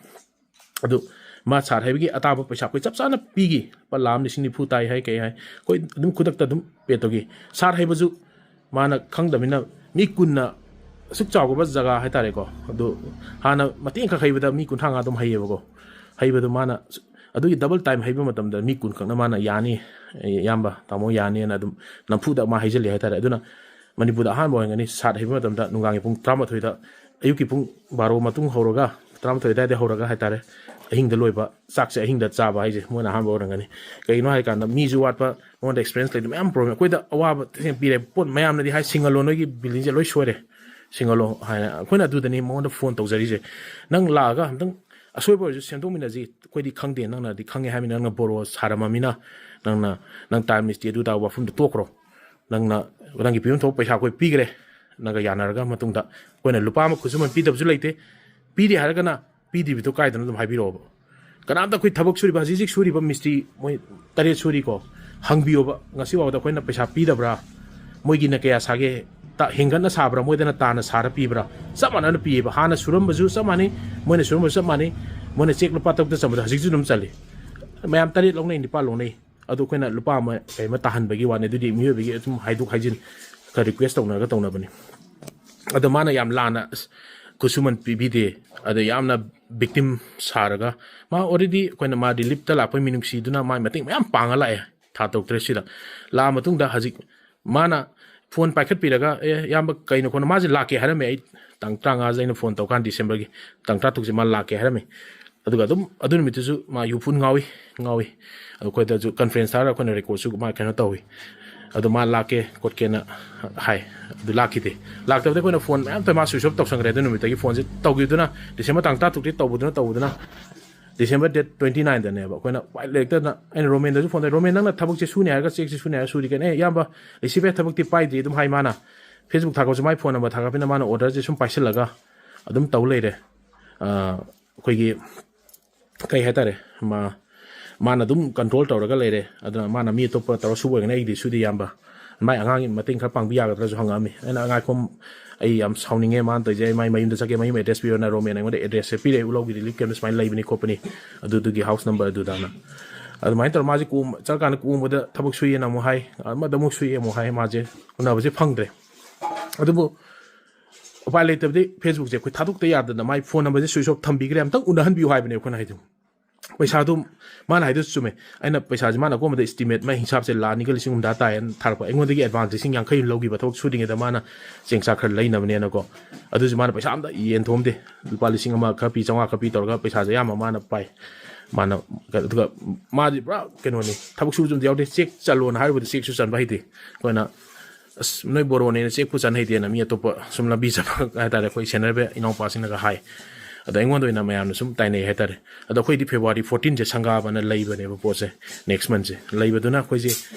ꯑꯗꯨ ꯃꯥ ꯁꯥꯠ ꯍꯩꯕꯒꯤ ꯑꯇꯥꯕ ꯄꯩꯁꯥ ꯑꯩꯈꯣꯏ ꯆꯞ ꯆꯥꯅ ꯄꯤꯈꯤ꯫ ꯂꯨꯄꯥ ꯂꯥꯈ ꯑꯃ ꯂꯤꯁꯤꯡ ꯅꯤꯐꯨ ꯇꯥꯏ ꯍꯥꯏ, ꯀꯩ ꯍꯥꯏ, ꯑꯩꯈꯣꯏ ꯑꯗꯨꯝ ꯈꯨꯗꯛꯇ ꯑꯗꯨꯝ ꯄꯦ ꯇꯧꯈꯤ꯫ ꯁꯥꯠ ꯍꯩꯕꯁꯨ ꯃꯥꯅ ꯈꯪꯗꯕꯅꯤꯅ, ꯃꯤ ꯀꯨꯟꯅ ꯑꯁꯨꯛ ꯆꯥꯎꯈ꯭ꯔꯕ ꯖꯒꯥ ꯍꯥꯏꯇꯥꯔꯦꯀꯣ, ꯑꯗꯨ ꯍꯥꯟꯅ ꯃꯇꯦꯛ ꯈꯛ ꯍꯩꯕꯗ ꯃꯤ ꯀꯨꯟꯊ꯭ꯔꯥ ꯃꯉꯥ ꯑꯗꯨꯝ ꯍꯩꯌꯦꯕꯀꯣ꯫ ꯍꯩꯕꯗꯣ ꯃꯥꯅ ꯑꯗꯨꯒꯤ ꯗꯕꯜ ꯇꯥꯏꯝ ꯍꯩꯕ ꯃꯇꯝꯗ ꯃꯤ ꯀꯨꯟ ꯈꯛꯅ ꯃꯥꯅ "ꯌꯥꯅꯤ, ꯏꯌꯥꯝꯕ, ꯇꯥꯃꯣ, ꯌꯥꯅꯤꯅ" ꯑꯗꯨꯝ ꯅꯝꯐꯨꯗ ꯃꯥ ꯍꯩꯖꯤꯜꯂꯤ ꯍꯥꯏꯇꯥꯔꯦ꯫ ꯑꯗꯨꯅ ꯃꯅꯤꯄꯨꯔꯗ ꯑꯍꯥꯟꯕ ꯑꯣꯏꯔꯝꯒꯅꯤ ꯁꯥꯠ ꯍꯩꯕ ꯃꯇꯝꯗ ꯅꯨꯡꯗꯥꯡꯒꯤ ꯄꯨꯡ ꯇꯔꯥꯃꯥꯊꯣꯏꯗ, ꯑꯌꯨꯛꯀꯤ ꯄꯨꯡ ꯕꯥꯔꯣ ꯃꯇꯨꯡ ꯍꯧꯔꯒ, ꯇꯔꯥꯃꯥꯊꯣꯏ ꯑꯗꯨꯋꯥꯏꯗ ꯍꯧꯔꯒ ꯍꯥꯏꯇꯥꯔꯦ, ꯑꯍꯤꯡꯗ ꯂꯣꯏꯕ, ꯆꯥꯛꯁꯦ ꯑꯍꯤꯡꯗ ꯆꯥꯕ ꯍꯥꯏꯁꯦ ꯃꯣꯏꯅ ꯑꯍꯥꯟꯕ ꯑꯣꯏꯔꯝꯒꯅꯤ꯫ ꯀꯩꯒꯤꯅꯣ ꯍꯥꯏꯀꯥꯟꯗ ꯃꯤꯁꯨ ꯋꯥꯠꯄ, ꯃꯉꯣꯟꯗ ꯑꯦꯛꯁꯄꯤꯔꯦꯟꯁ ꯂꯩꯇꯕ ꯃꯌꯥꯝ ꯄ꯭ꯔꯣꯕ꯭ꯂꯦꯝ ꯑꯩꯈꯣꯏꯗ ꯑꯋꯥꯕ ꯊꯦꯡꯅ ꯄꯤꯔꯦ꯫ ꯄꯣꯠ ꯃꯌꯥꯝꯅꯗꯤ ꯍꯥꯏ, "ꯁꯤꯡꯍꯜꯂꯣ, ꯅꯣꯏꯒꯤ ꯕꯤꯜꯗꯤꯡꯁꯦ ꯂꯣꯏ ꯁꯣꯏꯔꯦ, ꯁꯤꯡꯍꯜꯂꯣ" ꯍꯥꯏꯅ꯫ ꯑꯩꯈꯣꯏꯅ ꯑꯗꯨꯗꯅꯤ ꯃꯉꯣꯟꯗ ꯐꯣꯟ ꯇꯧꯖꯔꯤꯁꯦ, "ꯅꯪ ꯂꯥꯛꯑꯒ ꯑꯝꯇꯪ ꯑꯁꯣꯏꯕ ꯑꯣꯏꯔꯁꯨ ꯁꯦꯝꯗꯣꯛꯃꯤꯟꯅꯁꯤ꯫ ꯑꯩꯈꯣꯏꯗꯤ ꯈꯪꯗꯦ, ꯅꯪꯅꯗꯤ ꯈꯪꯉꯦ ꯍꯥꯏꯕꯅꯤꯅ, ꯅꯪꯅ ꯕꯣꯔꯣ ꯁꯥꯔꯝꯃꯃꯤꯅ, ꯅꯪꯅ, ꯅꯪ ꯇꯥꯏꯝ ꯃꯤꯁꯇꯤ ꯑꯗꯨ ꯇꯥꯕ ꯋꯥꯐꯝꯗꯣ ꯇꯣꯛꯈ꯭ꯔꯣ꯫ ꯅꯪꯅ, ꯅꯪꯒꯤ ꯄꯤꯐꯝ ꯊꯣꯛꯄ ꯄꯩꯁꯥ ꯑꯩꯈꯣꯏ ꯄꯤꯈ꯭ꯔꯦ, ꯅꯪꯒ ꯌꯥꯅꯔꯒ ꯃꯇꯨꯡꯗ ꯑꯩꯈꯣꯏꯅ ꯂꯨꯄꯥ ꯑꯃ ꯈꯨꯠꯁꯨꯃꯟ ꯄꯤꯗꯕꯁꯨ ꯂꯩꯇꯦ, ꯄꯤꯗꯦ ꯍꯥꯏꯔꯒꯅ ꯄꯤꯗ꯭ꯔꯤꯕꯗꯣ ꯀꯥꯏꯗꯅꯣ ꯑꯗꯨꯝ ꯍꯥꯏꯕꯤꯔꯛꯑꯣꯕ"꯫ ꯀꯅꯥꯝꯇ ꯑꯩꯈꯣꯏ ꯊꯕꯛ ꯁꯨꯔꯤꯕ, ꯍꯧꯖꯤꯛ ꯍꯧꯖꯤꯛ ꯁꯨꯔꯤꯕ ꯃꯤꯁꯇ꯭ꯔꯤ ꯃꯣꯏ ꯇꯔꯦꯠ ꯁꯨꯔꯤꯀꯣ, ꯍꯪꯕꯤꯌꯣꯕ, ꯉꯁꯤ ꯐꯥꯎꯕꯗ ꯑꯩꯈꯣꯏꯅ ꯄꯩꯁꯥ ꯄꯤꯗꯕ꯭ꯔꯥ? ꯃꯣꯏꯒꯤꯅ ꯀꯌꯥ ꯁꯥꯒꯦ? ꯇ-, ꯍꯦꯟꯒꯠꯅ ꯁꯥꯕ꯭ꯔꯥ? ꯃꯣꯏꯗꯅ ꯇꯥꯅ ꯁꯥꯔ ꯄꯤꯕ꯭ꯔꯥ? ꯆꯞ ꯃꯥꯟꯅꯅ ꯄꯤꯌꯦꯕ꯫ ꯍꯥꯟꯅ ꯁꯨꯔꯝꯕꯁꯨ ꯆꯞ ꯃꯥꯟꯅꯩ, ꯃꯣꯏꯅ ꯁꯨꯔꯝꯕꯁꯨ ꯆꯞ ꯃꯥꯟꯅꯩ꯫ ꯃꯣꯏꯅ ꯆꯦꯛ ꯂꯨꯄꯥ ꯇꯔꯨꯛꯇ ꯆꯟꯕꯗꯣ ꯍꯧꯖꯤꯛꯁꯨ ꯑꯗꯨꯝ ꯆꯜꯂꯤ꯫ ꯃꯌꯥꯝ ꯇꯔꯦꯠ ꯂꯧꯅꯩ, ꯅꯤꯄꯥꯜ ꯂꯧꯅꯩ꯫ ꯑꯗꯨ ꯑꯩꯈꯣꯏꯅ ꯂꯨꯄꯥ ꯑꯃ ꯀꯩ ꯑꯃ ꯇꯥꯍꯟꯕꯒꯤ ꯋꯥꯅꯤ꯫ ꯑꯗꯨꯗꯤ ꯃꯤꯑꯣꯏꯕꯒꯤ ꯑꯗꯨꯝ ꯍꯥꯏꯗꯣꯛ ꯍꯥꯏꯖꯤꯟ ꯈꯔ ꯔꯤꯀ꯭ꯋꯦꯁ ꯇꯧꯅꯔꯒ ꯇꯧꯅꯕꯅꯤ꯫ ꯑꯗꯣ ꯃꯥꯅ ꯌꯥꯝ ꯂꯥꯟꯅ, ꯑꯁ, ꯈꯨꯠꯁꯨꯃꯟ ꯄꯤꯕꯤꯗꯦ꯫ ꯑꯗ ꯌꯥꯝꯅ ꯚꯤꯛꯇꯤꯝ ꯁꯥꯔꯒ, ꯃꯥ already ꯑꯩꯈꯣꯏꯅ ꯃꯥ ꯔꯤꯂꯤꯞꯇ ꯂꯥꯛꯄꯩ ꯃꯤꯅꯨꯡꯁꯤꯗꯨꯅ ꯃꯥꯏ ꯃꯇꯦꯡ ꯃꯌꯥꯝ ꯄꯥꯡꯉ ꯂꯥꯛꯑꯦ ꯊꯥ ꯇꯔꯨꯛ ꯇꯔꯦꯠꯁꯤꯗ꯫ ꯂꯥꯛꯑ ꯃꯇꯨꯡꯗ ꯍꯧꯖꯤꯛ ꯃꯥꯅ ꯐꯣꯟ ꯄꯥꯏꯈꯠꯄꯤꯔꯒ, "ꯑꯦ, ꯏꯌꯥꯝꯕ, ꯀꯩꯅꯣ ꯈꯣꯠꯅꯣ?" ꯃꯥꯁꯦ ꯂꯥꯛꯀꯦ ꯍꯥꯏꯔꯝꯃꯦ꯫ ꯑꯩ ꯇꯥꯡ ꯇꯔꯥꯃꯉꯥꯁꯤꯗ ꯑꯩꯅ ꯐꯣꯟ ꯇꯧꯀꯥꯟ, ꯗꯤꯁꯦꯝꯕꯔꯒꯤ ꯇꯥꯡ ꯇꯔꯥꯇꯔꯨꯛꯁꯦ ꯃꯥ ꯂꯥꯛꯀꯦ ꯍꯥꯏꯔꯝꯃꯤ꯫ ꯑꯗꯨꯒ ꯑꯗꯨꯝ ꯑꯗꯨ ꯅꯨꯃꯤꯠꯇꯨꯁꯨ ꯃꯥ ꯌꯨ ꯐꯨꯟ ꯉꯥꯎꯏ, ꯉꯥꯎꯏ꯫ ꯑꯗꯨ ꯑꯩꯈꯣꯏꯗꯁꯨ ꯀꯟꯐ꯭ꯔꯦꯟꯁ ꯊꯥꯔꯒ ꯑꯩꯈꯣꯏꯅ ꯔꯦꯀꯣꯔꯠꯁꯨ ꯃꯥ ꯀꯩꯅꯣ ꯇꯧꯏ꯫ ꯑꯗꯣ ꯃꯥ ꯂꯥꯛꯀꯦ ꯈꯣꯠꯀꯦꯅ ꯍꯥꯏ, ꯑꯗꯨ ꯂꯥꯛꯈꯤꯗꯦ꯫ ꯂꯥꯛꯇꯕꯗ ꯑꯩꯈꯣꯏꯅ ꯐꯣꯟ ꯃꯌꯥꯝ ꯇꯧ, ꯃꯥ ꯁ꯭ꯋꯤꯆ ꯑꯣꯐ ꯇꯧꯁꯟꯈ꯭ꯔꯦ꯫ ꯑꯗꯨ ꯅꯨꯃꯤꯠꯇꯒꯤ ꯐꯣꯟꯁꯦ ꯇꯧꯈꯤꯕꯗꯨꯅ ꯗꯤꯁꯦꯝꯕꯔ ꯇꯥꯡ ꯇꯔꯥꯇꯔꯨꯛꯇꯤ ꯇꯧꯕꯗꯨꯅ, ꯇꯧꯕꯗꯨꯅ, ꯗꯤꯁꯦꯝꯕꯔ ꯗꯦꯠ ꯇ꯭ꯋꯦꯟꯇꯤ ꯅꯥꯏꯟꯗꯅꯦꯕ꯫ ꯑꯩꯈꯣꯏꯅ ꯎꯄꯥꯏ ꯂꯩꯔꯛꯇꯅ ꯑꯩꯅ ꯔꯣꯃꯦꯟꯗꯁꯨ ꯐꯣꯟ ꯇꯧꯔꯦ, "ꯔꯣꯃꯦꯟ, ꯅꯪꯅ ꯊꯕꯛꯁꯦ ꯁꯨꯅꯤ ꯍꯥꯏꯔꯒ ꯆꯦꯛꯁꯦ ꯁꯨꯅꯤ ꯍꯥꯏꯔꯒ ꯁꯨꯔꯤ ꯀꯩꯅꯣ?" "ꯑꯦ, ꯏꯌꯥꯝꯕ, ꯔꯤꯁꯤꯞ ꯍꯦꯛ ꯊꯕꯛꯇꯤ ꯄꯥꯏꯗꯦ" ꯑꯗꯨꯝ ꯍꯥꯏ ꯃꯥꯅ꯫ ꯐꯦꯁꯕꯨꯛ ꯊꯥꯒꯠꯄꯁꯨ ꯃꯥꯏ ꯐꯣꯟ ꯅꯝꯕꯔ ꯊꯥꯒꯠꯄꯅꯤꯅ ꯃꯥꯅ ꯑꯣꯔꯗꯔꯁꯦ ꯁꯨꯝ ꯄꯥꯏꯁꯤꯜꯂꯒ ꯑꯗꯨꯝ ꯇꯧ ꯂꯩꯔꯦ꯫ ꯑ, ꯑꯩꯈꯣꯏꯒꯤ ꯀꯩ ꯍꯥꯏꯇꯥꯔꯦ, ꯃꯥ, ꯃꯥꯅ ꯑꯗꯨꯝ control ꯇꯧꯔꯒ ꯂꯩꯔꯦ꯫ ꯑꯗꯨꯅ ꯃꯥꯅ ꯃꯤ ꯑꯇꯣꯞꯄ ꯇꯧꯔ ꯁꯨꯕ ꯑꯣꯏꯔꯒꯅ ꯑꯩꯒꯤꯗꯤ ꯁꯨꯗꯦ ꯏꯌꯥꯝꯕ꯫ ꯃꯥꯏ ꯑꯉꯥꯡꯒꯤ ꯃꯇꯦꯡ ꯈꯔ ꯄꯥꯡꯕꯤ ꯌꯥꯒꯗ꯭ꯔꯥꯁꯨ ꯍꯪꯉꯛꯑꯝꯃꯤ꯫ ꯑꯩꯅ, "ꯉꯥꯏꯈꯣ, ꯑꯩ ꯌꯥꯝ ꯁꯥꯎꯅꯤꯡꯉꯦ, ꯃꯥꯅ ꯇꯧꯔꯤꯁꯦ, ꯑꯩ ꯃꯥꯏ ꯃꯌꯨꯝꯗ ꯆꯠꯀꯦ, ꯃꯌꯨꯝ address ꯄꯤꯔꯣꯅ ꯔꯣꯃꯦꯟ ꯑꯩꯉꯣꯟꯗ address ꯁꯦ ꯄꯤꯔꯛꯑꯦ, ꯎꯂꯧꯒꯤ relief camp ꯁꯨꯃꯥꯏꯅ ꯂꯩꯕꯅꯤ ꯈꯣꯠꯄꯅꯤ, ꯑꯗꯨꯗꯨꯒꯤ house number ꯑꯗꯨꯗꯅ"꯫ ꯑꯗꯨꯃꯥꯏꯅ ꯇꯧꯔ ꯃꯥꯁꯦ ꯀꯣꯝ-, ꯆꯠꯂꯀꯥꯟꯗ ꯀꯣꯝꯕꯗ ꯊꯕꯛ ꯁꯨꯏꯌꯦꯅ ꯑꯃꯨꯛ ꯍꯥꯏ, ꯑꯃꯗ ꯑꯃꯨꯛ ꯁꯨꯏ ꯑꯃꯨꯛ ꯍꯥꯏ, ꯃꯥꯁꯦ ꯎꯅꯕꯁꯦ ꯐꯪꯗ꯭ꯔꯦ꯫ ꯑꯗꯨꯕꯨ ꯎꯄꯥꯏ ꯂꯩꯇꯕꯗꯤ Facebook ꯁꯦ ꯑꯩꯈꯣꯏ ꯊꯥꯗꯣꯛꯇ ꯌꯥꯗꯗꯅ ꯃꯥꯏ phone number ꯁꯦ switch off ꯊꯝꯕꯤꯈ꯭ꯔꯦ꯫ ꯑꯝꯇꯪ ꯎꯅꯍꯟꯕꯤꯌꯨ ꯍꯥꯏꯕꯅꯦ ꯑꯩꯈꯣꯏꯅ ꯍꯥꯏꯗꯣ꯫ ꯄꯩꯁꯥꯗꯨ ꯃꯥꯅ ꯍꯥꯏꯗꯨꯁꯨ ꯆꯨꯝꯃꯦ꯫ ꯑꯩꯅ ꯄꯩꯁꯥꯁꯦ ꯃꯥꯅ ꯑꯀꯣꯟꯕꯗ estimate ꯃꯥꯏ ꯍꯤꯡꯁꯥꯞꯁꯦ ꯂꯥꯈ ꯑꯅꯤꯒ ꯂꯤꯁꯤꯡ ꯍꯨꯝꯗ꯭ꯔꯥ ꯇꯥꯏꯌꯦꯅ ꯊꯥꯔꯛꯄ꯫ ꯑꯩꯉꯣꯟꯗꯒꯤ advance ꯂꯤꯁꯤꯡ ꯌꯥꯡꯈꯩ ꯑꯃ ꯂꯧꯈꯤꯕ ꯊꯕꯛ ꯁꯨꯔꯤꯉꯩꯗ ꯃꯥꯅ ꯆꯦꯡ ꯆꯥꯛ ꯈꯔ ꯂꯩꯅꯕꯅꯦꯅꯀꯣ꯫ ꯑꯗꯨꯁꯨ ꯃꯥꯅ ꯄꯩꯁꯥ ꯑꯝꯇ ꯌꯦꯟꯊꯣꯛꯑꯝꯗꯦ꯫ ꯂꯨꯄꯥ ꯂꯤꯁꯤꯡ ꯑꯃ ꯈꯔ ꯄꯤ, ꯆꯥꯝꯃꯉꯥ ꯈꯔ ꯄꯤ ꯇꯧꯔꯒ ꯄꯩꯁꯥꯁꯦ ꯑꯌꯥꯝꯕ ꯃꯥꯅ ꯄꯥꯏ꯫ ꯃꯥꯅ, ꯑꯗꯨꯒ ꯃꯥꯗꯤ ꯄꯨꯔꯥ ꯀꯩꯅꯣꯅꯤ, ꯊꯕꯛ ꯁꯨꯕꯁꯨ ꯑꯝꯇ ꯌꯥꯎꯗꯦ꯫ ꯆꯦꯛ ꯆꯜꯂꯣꯅ ꯍꯥꯏꯔꯨꯕꯗ ꯆꯦꯛꯁꯨ ꯆꯟꯕ ꯍꯩꯇꯦ꯫ ꯑꯩꯈꯣꯏꯅ, "ꯑꯁ, ꯅꯣꯏ ꯕꯣꯔꯣꯅꯦꯅ ꯆꯦꯛꯄꯨ ꯆꯟ ꯍꯩꯇꯦꯅ", ꯃꯤ ꯑꯇꯣꯞꯄ ꯁꯨꯝ ꯂꯝꯕꯤ ꯆꯠꯄ ꯍꯥꯏꯇꯥꯔꯦ, ꯑꯩꯈꯣꯏ senior ꯕꯦ ꯏꯅꯥꯎꯄꯥꯁꯤꯡꯅꯒ ꯍꯥꯏ꯫ ꯑꯗꯣ ꯑꯩꯉꯣꯟꯗ ꯑꯣꯏꯅ ꯃꯌꯥꯝꯅ ꯁꯨꯝ ꯇꯥꯏꯅꯩ ꯍꯥꯏꯇꯥꯔꯦ꯫ ꯑꯗꯣ ꯑꯩꯈꯣꯏꯗꯤ February fourteen ꯁꯦ ꯁꯪꯒꯥꯕꯅ ꯂꯩꯕꯅꯦꯕ ꯄꯣꯠꯁꯦ, next month ꯁꯦ꯫ ꯂꯩꯕꯗꯨꯅ ꯑꯩꯈꯣꯏꯁꯦ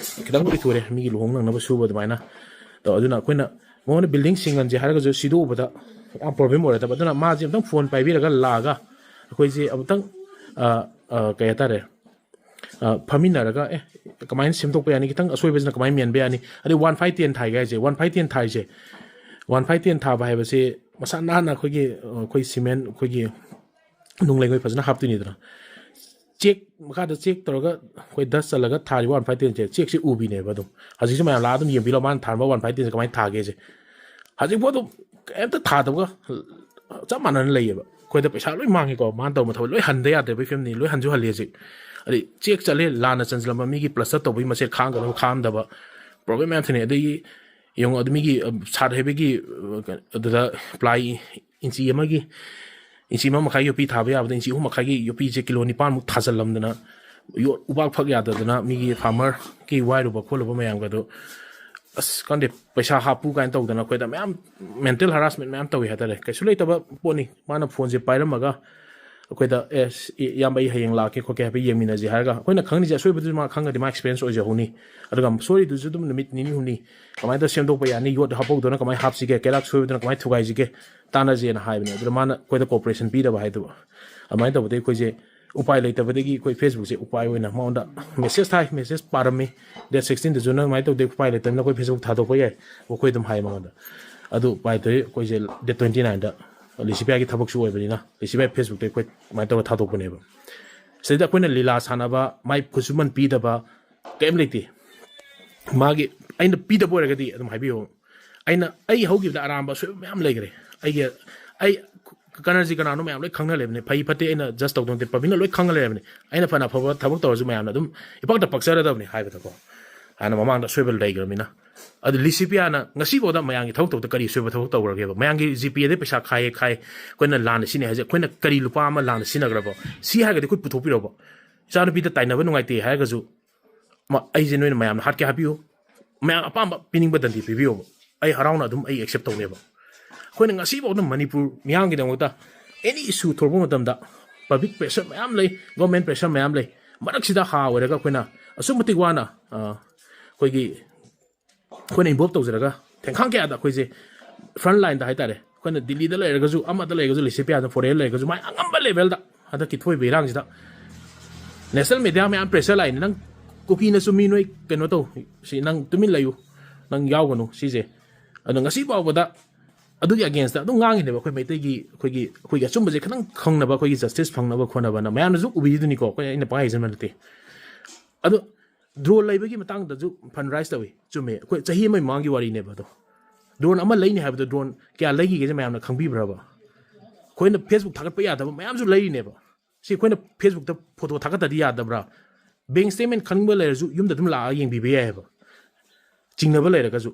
ꯈꯤꯇꯪ ꯂꯣꯏꯊꯣꯔꯦ, ꯃꯤꯒꯤ ꯂꯨꯍꯣꯡ ꯅꯪꯅꯕ ꯁꯨꯕ ꯑꯗꯨꯃꯥꯏꯅ꯫ ꯑꯗꯣ ꯑꯗꯨꯅ ꯑꯩꯈꯣꯏꯅ ꯃꯉꯣꯟꯗ building ꯁꯤꯡꯍꯟꯁꯦ ꯍꯥꯏꯔꯒꯁꯨ ꯁꯤꯗꯣꯛꯎꯕꯗ ꯌꯥꯝ problem ꯑꯣꯏꯔꯗꯕ꯫ ꯑꯗꯨꯅ ꯃꯥꯁꯦ ꯑꯝꯇꯪ phone ꯄꯥꯏꯕꯤꯔꯒ ꯂꯥꯛꯑꯒ ꯑꯩꯈꯣꯏꯁꯦ ꯑꯃꯨꯛꯇꯪ, ꯑ, ꯑ, ꯀꯩ ꯍꯥꯏꯇꯥꯔꯦ, ꯑ, ꯐꯝꯃꯤꯟꯅꯔꯒ, ꯑꯦ, ꯀꯃꯥꯏꯅ ꯁꯦꯝꯗꯣꯛꯄ ꯌꯥꯅꯤ, ꯈꯤꯇꯪ ꯑꯁꯣꯏꯕꯁꯤꯅ ꯀꯃꯥꯏꯅ ꯃꯦꯟꯕ ꯌꯥꯅꯤ, ꯑꯗꯩ one five ten ꯊꯥꯏꯒ ꯍꯥꯏꯁꯦ, one five ten ꯊꯥꯏꯁꯦ, one five ten ꯊꯥꯕ ꯍꯥꯏꯕꯁꯦ ꯃꯁꯥ ꯅꯥꯟꯅ ꯑꯩꯈꯣꯏꯒꯤ, ꯑ, ꯑꯩꯈꯣꯏ cement, ꯑꯩꯈꯣꯏꯒꯤ ꯅꯨꯡ ꯂꯩꯉꯣꯏ ꯐꯖꯅ ꯍꯥꯞꯇꯣꯏꯅꯤꯗꯅ꯫ ꯆꯦꯛ ꯃꯈꯥꯗ ꯆꯦꯛ ꯇꯧꯔꯒ ꯑꯩꯈꯣꯏ dust ꯆꯜꯂꯒ ꯊꯥꯔꯤꯕ one five ten ꯁꯦ, ꯆꯦꯛꯁꯦ ꯎꯕꯤꯅꯦꯕ ꯑꯗꯨꯝ꯫ ꯍꯧꯖꯤꯛꯁꯨ ꯃꯌꯥꯝ ꯂꯥꯛꯑ ꯑꯗꯨꯝ ꯌꯦꯡꯕꯤꯔꯣ, ꯃꯥꯅ ꯊꯥꯔꯝꯕ one five ten ꯁꯦ ꯀꯃꯥꯏꯅ ꯊꯥꯒꯦꯁꯦ꯫ ꯍꯧꯖꯤꯛꯐꯥꯎ ꯑꯗꯨꯝ ꯀꯩꯝꯇ ꯊꯥꯗꯕꯒ ꯆꯞ ꯃꯥꯟꯅꯅ ꯂꯩꯌꯦꯕ꯫ ꯑꯩꯈꯣꯏꯗ ꯄꯩꯁꯥ ꯂꯣꯏ ꯃꯥꯡꯉꯤꯀꯣ, ꯃꯥꯅ ꯇꯧꯕ ꯊꯕꯛ ꯂꯣꯏ ꯍꯟꯗ ꯌꯥꯗ꯭ꯔꯦ, ꯑꯩꯈꯣꯏ ꯐꯤꯕꯝꯅꯤ ꯂꯣꯏ ꯍꯟꯁꯨ ꯍꯜꯂꯤ ꯍꯧꯖꯤꯛ꯫ ꯑꯗꯩ ꯆꯦꯛ ꯆꯠꯂꯦ, ꯂꯥꯟꯅ ꯆꯟꯁꯤꯜꯂꯝꯕ ꯃꯤꯒꯤ plaster ꯇꯧꯕꯒꯤ ꯃꯆꯦꯠ ꯈꯥꯡꯒꯗꯕ ꯈꯥꯝꯗꯕ, problem ꯃꯌꯥꯝ ꯊꯦꯡꯅꯩ꯫ ꯑꯗꯒꯤ ꯌꯦꯡꯉꯣ, ꯑꯗꯨ ꯃꯤꯒꯤ, ꯑ, ꯁꯥꯠ ꯍꯩꯕꯒꯤ, ꯑ, ꯑꯗꯨꯗ ply inch ꯑꯃꯒꯤ, inch ꯑꯃ ꯃꯈꯥꯏ ꯌꯣꯄꯤ ꯊꯥꯕ ꯌꯥꯕꯗ inch ꯑꯍꯨꯝ ꯃꯈꯥꯏꯒꯤ ꯌꯣꯄꯤꯁꯦ kilo ꯅꯤꯄꯥꯟꯃꯨꯛ ꯊꯥꯖꯜꯂꯝꯗꯅ, ꯌꯣꯠ ꯎꯕꯥꯛ ꯐꯛ ꯌꯥꯗꯗꯅ ꯃꯤꯒꯤ farmer ꯒꯤ ꯋꯥꯏꯔꯨꯕ ꯈꯣꯠꯂꯨꯕ ꯃꯌꯥꯝꯒꯗꯣ, ꯑꯁ, ꯈꯪꯗꯦ, ꯄꯩꯁꯥ ꯍꯥꯞꯄꯨ ꯀꯥꯏꯅ ꯇꯧꯗꯅ ꯑꯩꯈꯣꯏꯗ ꯃꯌꯥꯝ mental harassment ꯃꯌꯥꯝ ꯇꯧꯏ ꯍꯥꯏꯇꯥꯔꯦ꯫ ꯀꯩꯁꯨ ꯂꯩꯇꯕ ꯄꯣꯠꯅꯤ꯫ ꯃꯥꯅ phone ꯁꯦ ꯄꯥꯏꯔꯝꯃꯒ, ꯑꯩꯈꯣꯏꯗ, "ꯑꯦ, ꯏꯌꯥꯝꯕ, ꯑꯩ ꯍꯌꯦꯡ ꯂꯥꯛꯀꯦ ꯈꯣꯠꯀꯦ ꯍꯥꯏꯐꯦꯠ ꯌꯦꯡꯃꯤꯟꯅꯁꯤ" ꯍꯥꯏꯔꯒ, ꯑꯩꯈꯣꯏꯅ ꯈꯪꯅꯤꯁꯦ ꯑꯁꯣꯏꯕꯗꯨꯁꯨ ꯃꯥ ꯈꯪꯉꯗꯤ ꯃꯥ experience ꯑꯣꯏꯖꯍꯧꯅꯤ꯫ ꯑꯗꯨꯒ ꯁꯣꯏꯔꯤꯗꯨꯁꯨ ꯑꯗꯨꯝ ꯅꯨꯃꯤꯠ ꯅꯤꯅꯤ ꯍꯨꯝꯅꯤ ꯀꯃꯥꯏꯅ ꯇꯧꯔ ꯁꯦꯝꯗꯣꯛꯄ ꯌꯥꯅꯤ, ꯌꯣꯠ ꯍꯥꯞꯍꯧꯗꯅ ꯀꯃꯥꯏꯅ ꯍꯥꯞꯁꯤꯒꯦ, ꯀꯩꯔꯥꯛ ꯁꯣꯏꯕꯗꯨꯅ ꯀꯃꯥꯏꯅ ꯊꯨꯒꯥꯏꯁꯤꯒꯦ, ꯇꯥꯟꯅꯁꯦꯅ ꯍꯥꯏꯕꯅꯦ꯫ ꯑꯗꯨꯗ ꯃꯥꯅ ꯑꯩꯈꯣꯏꯗ cooperation ꯄꯤꯗꯕ ꯍꯥꯏꯗꯨꯕ꯫ ꯑꯗꯨꯃꯥꯏꯅ ꯇꯧꯕꯗꯒꯤ ꯑꯩꯈꯣꯏꯁꯦ ꯎꯄꯥꯏ ꯂꯩꯇꯕꯗꯒꯤ ꯑꯩꯈꯣꯏ Facebookꯁꯦ ꯎꯄꯥꯏ ꯑꯣꯏꯅ ꯃꯉꯣꯟꯗ message ꯊꯥꯏ, message ꯄꯥꯔꯝꯃꯤ꯫ Date sixteenꯗꯁꯨ "ꯅꯪ ꯑꯗꯨꯃꯥꯏꯅ ꯇꯧꯗꯦ, ꯎꯄꯥꯏ ꯂꯩꯇꯕꯅꯤꯅ ꯑꯩꯈꯣꯏ Facebook ꯊꯥꯗꯣꯛꯄ ꯌꯥꯏ", ꯑꯩꯈꯣꯏ ꯑꯗꯨꯝ ꯍꯥꯏ ꯃꯉꯣꯟꯗ꯫ ꯑꯗꯨ ꯎꯄꯥꯏ ꯂꯩꯇꯕꯒꯤ ꯑꯩꯈꯣꯏꯁꯦ date twenty nineꯗ ꯂꯤꯁꯤꯄꯤꯌꯥꯒꯤ ꯊꯕꯛꯁꯨ ꯑꯣꯏꯕꯅꯤꯅ ꯂꯤꯁꯤꯄꯤꯌꯥ Facebookꯇ ꯑꯩꯈꯣꯏ ꯑꯗꯨꯃꯥꯏꯅ ꯇꯧꯔꯒ ꯊꯥꯗꯣꯛꯄꯅꯦꯕ꯫ ꯁꯤꯗꯩꯗ ꯑꯩꯈꯣꯏꯅ ꯂꯤꯂꯥ ꯁꯥꯟꯅꯕ, ꯃꯥꯏ ꯈꯨꯠꯁꯨꯃꯟ ꯄꯤꯗꯕ ꯀꯔꯤꯝ ꯂꯩꯇꯦ꯫ ꯃꯥꯒꯤ, ꯑꯩꯅ ꯄꯤꯗꯕ ꯑꯣꯏꯔꯒꯗꯤ ꯑꯗꯨꯝ ꯍꯥꯏꯕꯤꯌꯣ꯫ ꯑꯩꯅ, ꯑꯩ ꯍꯧꯈꯤꯕꯗ ꯑꯔꯥꯟꯕ ꯑꯁꯣꯏꯕ ꯃꯌꯥꯝ ꯂꯩꯈ꯭ꯔꯦ꯫ ꯑꯩꯒꯤ, ꯑꯩ ꯀꯅꯔꯖꯤ ꯀꯅꯥꯅꯣ ꯃꯌꯥꯝ ꯂꯣꯏ ꯈꯪꯅ ꯂꯩꯕꯅꯦ, ꯐꯩ ꯐꯠꯇꯦ ꯑꯩꯅ judge ꯇꯧꯗꯧ ꯅꯠꯇꯦ, publicꯅ ꯂꯣꯏ ꯈꯪꯅ ꯂꯩꯔꯕꯅꯦ꯫ ꯑꯩꯅ ꯐꯅ ꯑꯐꯕ ꯊꯕꯛ ꯇꯧꯔꯁꯨ ꯃꯌꯥꯝꯅ ꯑꯗꯨꯝ ꯏꯄꯛꯇ ꯄꯛꯆꯔꯗꯕꯅꯤ ꯍꯥꯏꯕꯗꯀꯣ꯫ ꯍꯥꯟꯅ ꯃꯃꯥꯡꯗ ꯑꯁꯣꯏꯕ ꯂꯩꯈ꯭ꯔꯕꯅꯤꯅ꯫ ꯑꯗꯨ ꯂꯤꯁꯤꯄꯤꯌꯥꯅ ꯉꯁꯤꯐꯥꯎꯗ ꯃꯌꯥꯝꯒꯤ ꯊꯕꯛ ꯇꯧꯕꯗ ꯀꯔꯤ ꯑꯁꯣꯏꯕ ꯊꯕꯛ ꯇꯧꯈ꯭ꯔꯒꯦꯕ? ꯃꯌꯥꯝꯒꯤ GPAꯗꯩ ꯄꯩꯁꯥ ꯈꯥꯏꯌꯦ, ꯈꯥꯏ, ꯑꯩꯈꯣꯏꯅ ꯂꯥꯟꯅ ꯁꯤꯖꯤꯟꯅꯩ ꯍꯥꯏꯁꯦ, ꯑꯩꯈꯣꯏꯅ ꯀꯔꯤ ꯂꯨꯄꯥ ꯑꯃ ꯂꯥꯟꯅ ꯁꯤꯖꯤꯟꯅꯈ꯭ꯔꯕꯣ? ꯁꯤ ꯍꯥꯏꯔꯒꯗꯤ ꯑꯩꯈꯣꯏ ꯄꯨꯊꯣꯛꯄꯤꯔꯛꯑꯣꯕ꯫ ꯏꯆꯥꯅꯨꯄꯤꯗ ꯇꯥꯏꯅꯕ ꯅꯨꯡꯉꯥꯏꯇꯦ ꯍꯥꯏꯔꯒꯁꯨ, ꯃ-, ꯑꯩꯁꯦ ꯅꯣꯏꯅ ꯃꯌꯥꯝꯅ ꯍꯥꯠꯀꯦ ꯍꯥꯠꯄꯤꯌꯨ, ꯃꯌꯥꯝ ꯑꯄꯥꯝꯕ ꯄꯤꯅꯤꯡꯕ ꯗꯟꯗꯤ ꯄꯤꯕꯤꯌꯣꯕ, ꯑꯩ ꯍꯔꯥꯎꯅ ꯑꯗꯨꯝ ꯑꯩ accept ꯇꯧꯅꯦꯕ꯫ ꯑꯩꯈꯣꯏꯅ ꯉꯁꯤꯐꯥꯎꯗ ꯃꯅꯤꯄꯨꯔ ꯃꯤꯌꯥꯝꯒꯤꯗꯃꯛꯇ any issue ꯊꯣꯛꯂꯛꯄ ꯃꯇꯝꯗ public pressure ꯃꯌꯥꯝ ꯂꯩ, government pressure ꯃꯌꯥꯝ ꯂꯩ, ꯃꯔꯛꯁꯤꯗ ꯍꯥ ꯑꯣꯏꯔꯒ ꯑꯩꯈꯣꯏꯅ ꯑꯁꯨꯛ ꯃꯇꯤꯛ ꯋꯥꯅ, ꯑ, ꯑꯩꯈꯣꯏꯒꯤ, ꯑꯩꯈꯣꯏꯅ involve ꯇꯧꯖꯔꯒ ꯊꯦꯡꯈꯥꯡ ꯀꯌꯥꯗ ꯑꯩꯈꯣꯏꯁꯦ front lineꯗ ꯍꯥꯏꯇꯥꯔꯦ, ꯑꯩꯈꯣꯏꯅ ꯗꯤꯜꯂꯤꯗ ꯂꯩꯔꯒꯁꯨ, ꯑꯃꯗ ꯂꯩꯔꯒꯁꯨ, ꯂꯤꯁꯤꯄꯤꯌꯥꯗ foreign ꯂꯩꯔꯒꯁꯨ, ꯃꯥꯏ ꯑꯉꯝꯕ levelꯗ ꯍꯟꯗꯛꯀꯤ ꯊꯣꯛꯏꯕ ꯏꯔꯥꯡꯁꯤꯗ national media ꯃꯌꯥꯝ pressure ꯂꯥꯛꯏꯅꯦ, "ꯅꯪ ꯀꯨꯀꯤꯅ ꯆꯨꯝꯃꯤ, ꯅꯣꯏ ꯀꯩꯅꯣ ꯇꯧ, ꯁꯤ ꯅꯪ ꯇꯨꯃꯤꯟ ꯂꯩꯌꯨ, ꯅꯪ ꯌꯥꯎꯒꯅꯨ ꯁꯤꯁꯦ"꯫ ꯑꯗꯣ ꯉꯁꯤ ꯐꯥꯎꯕꯗ ꯑꯗꯨꯒꯤ againstꯇ ꯑꯗꯨꯝ ꯉꯥꯡꯉꯤꯅꯦꯕ꯫ ꯑꯩꯈꯣꯏ ꯃꯩꯇꯩꯒꯤ, ꯑꯩꯈꯣꯏꯒꯤ, ꯑꯩꯈꯣꯏꯒꯤ ꯑꯆꯨꯝꯕꯁꯦ ꯈꯤꯇꯪ ꯈꯪꯅꯕ, ꯑꯩꯈꯣꯏꯒꯤ justice ꯐꯪꯅꯕ ꯈꯣꯠꯅꯕꯅ꯫ ꯃꯌꯥꯝꯅꯁꯨ ꯎꯕꯤꯔꯤꯗꯨꯅꯤꯀꯣ, ꯑꯩꯈꯣꯏ, ꯑꯩꯅ ꯄꯪꯍꯥꯏ ꯍꯥꯏꯖꯟꯕ ꯅꯠꯇꯦ꯫ ꯑꯗꯣ drone ꯂꯩꯕꯒꯤ ꯃꯇꯥꯡꯗꯁꯨ fundraise ꯇꯧꯏ, ꯆꯨꯝꯃꯦ, ꯑꯩꯈꯣꯏ ꯆꯍꯤ ꯑꯃꯒꯤ ꯃꯃꯥꯡꯒꯤ ꯋꯥꯔꯤꯅꯦꯕ꯫ ꯑꯗꯣ drone ꯑꯃ ꯂꯩꯅꯤ ꯍꯥꯏꯕꯗꯣ drone ꯀꯌꯥ ꯂꯩꯈꯤꯒꯦꯁꯦ ꯃꯌꯥꯝꯅ ꯈꯪꯕꯤꯕ꯭ꯔꯕ? ꯑꯩꯈꯣꯏꯅ Facebook ꯊꯥꯒꯠꯄ ꯌꯥꯗꯕ ꯃꯌꯥꯝꯁꯨ ꯂꯩꯔꯤꯅꯦꯕ꯫ ꯁꯤ ꯑꯩꯈꯣꯏꯅ Facebookꯇ photo ꯊꯥꯒꯠꯇꯗꯤ ꯌꯥꯗꯕ꯭ꯔꯥ? Bank statement ꯈꯪꯅꯤꯡꯕ ꯂꯩꯔꯁꯨ ꯌꯨꯝꯗ ꯑꯗꯨꯝ ꯂꯥꯛꯑꯒ ꯌꯦꯡꯕꯤꯕ ꯌꯥꯏ ꯍꯥꯏꯕ, ꯆꯤꯡꯅꯕ ꯂꯩꯔꯒꯁꯨ꯫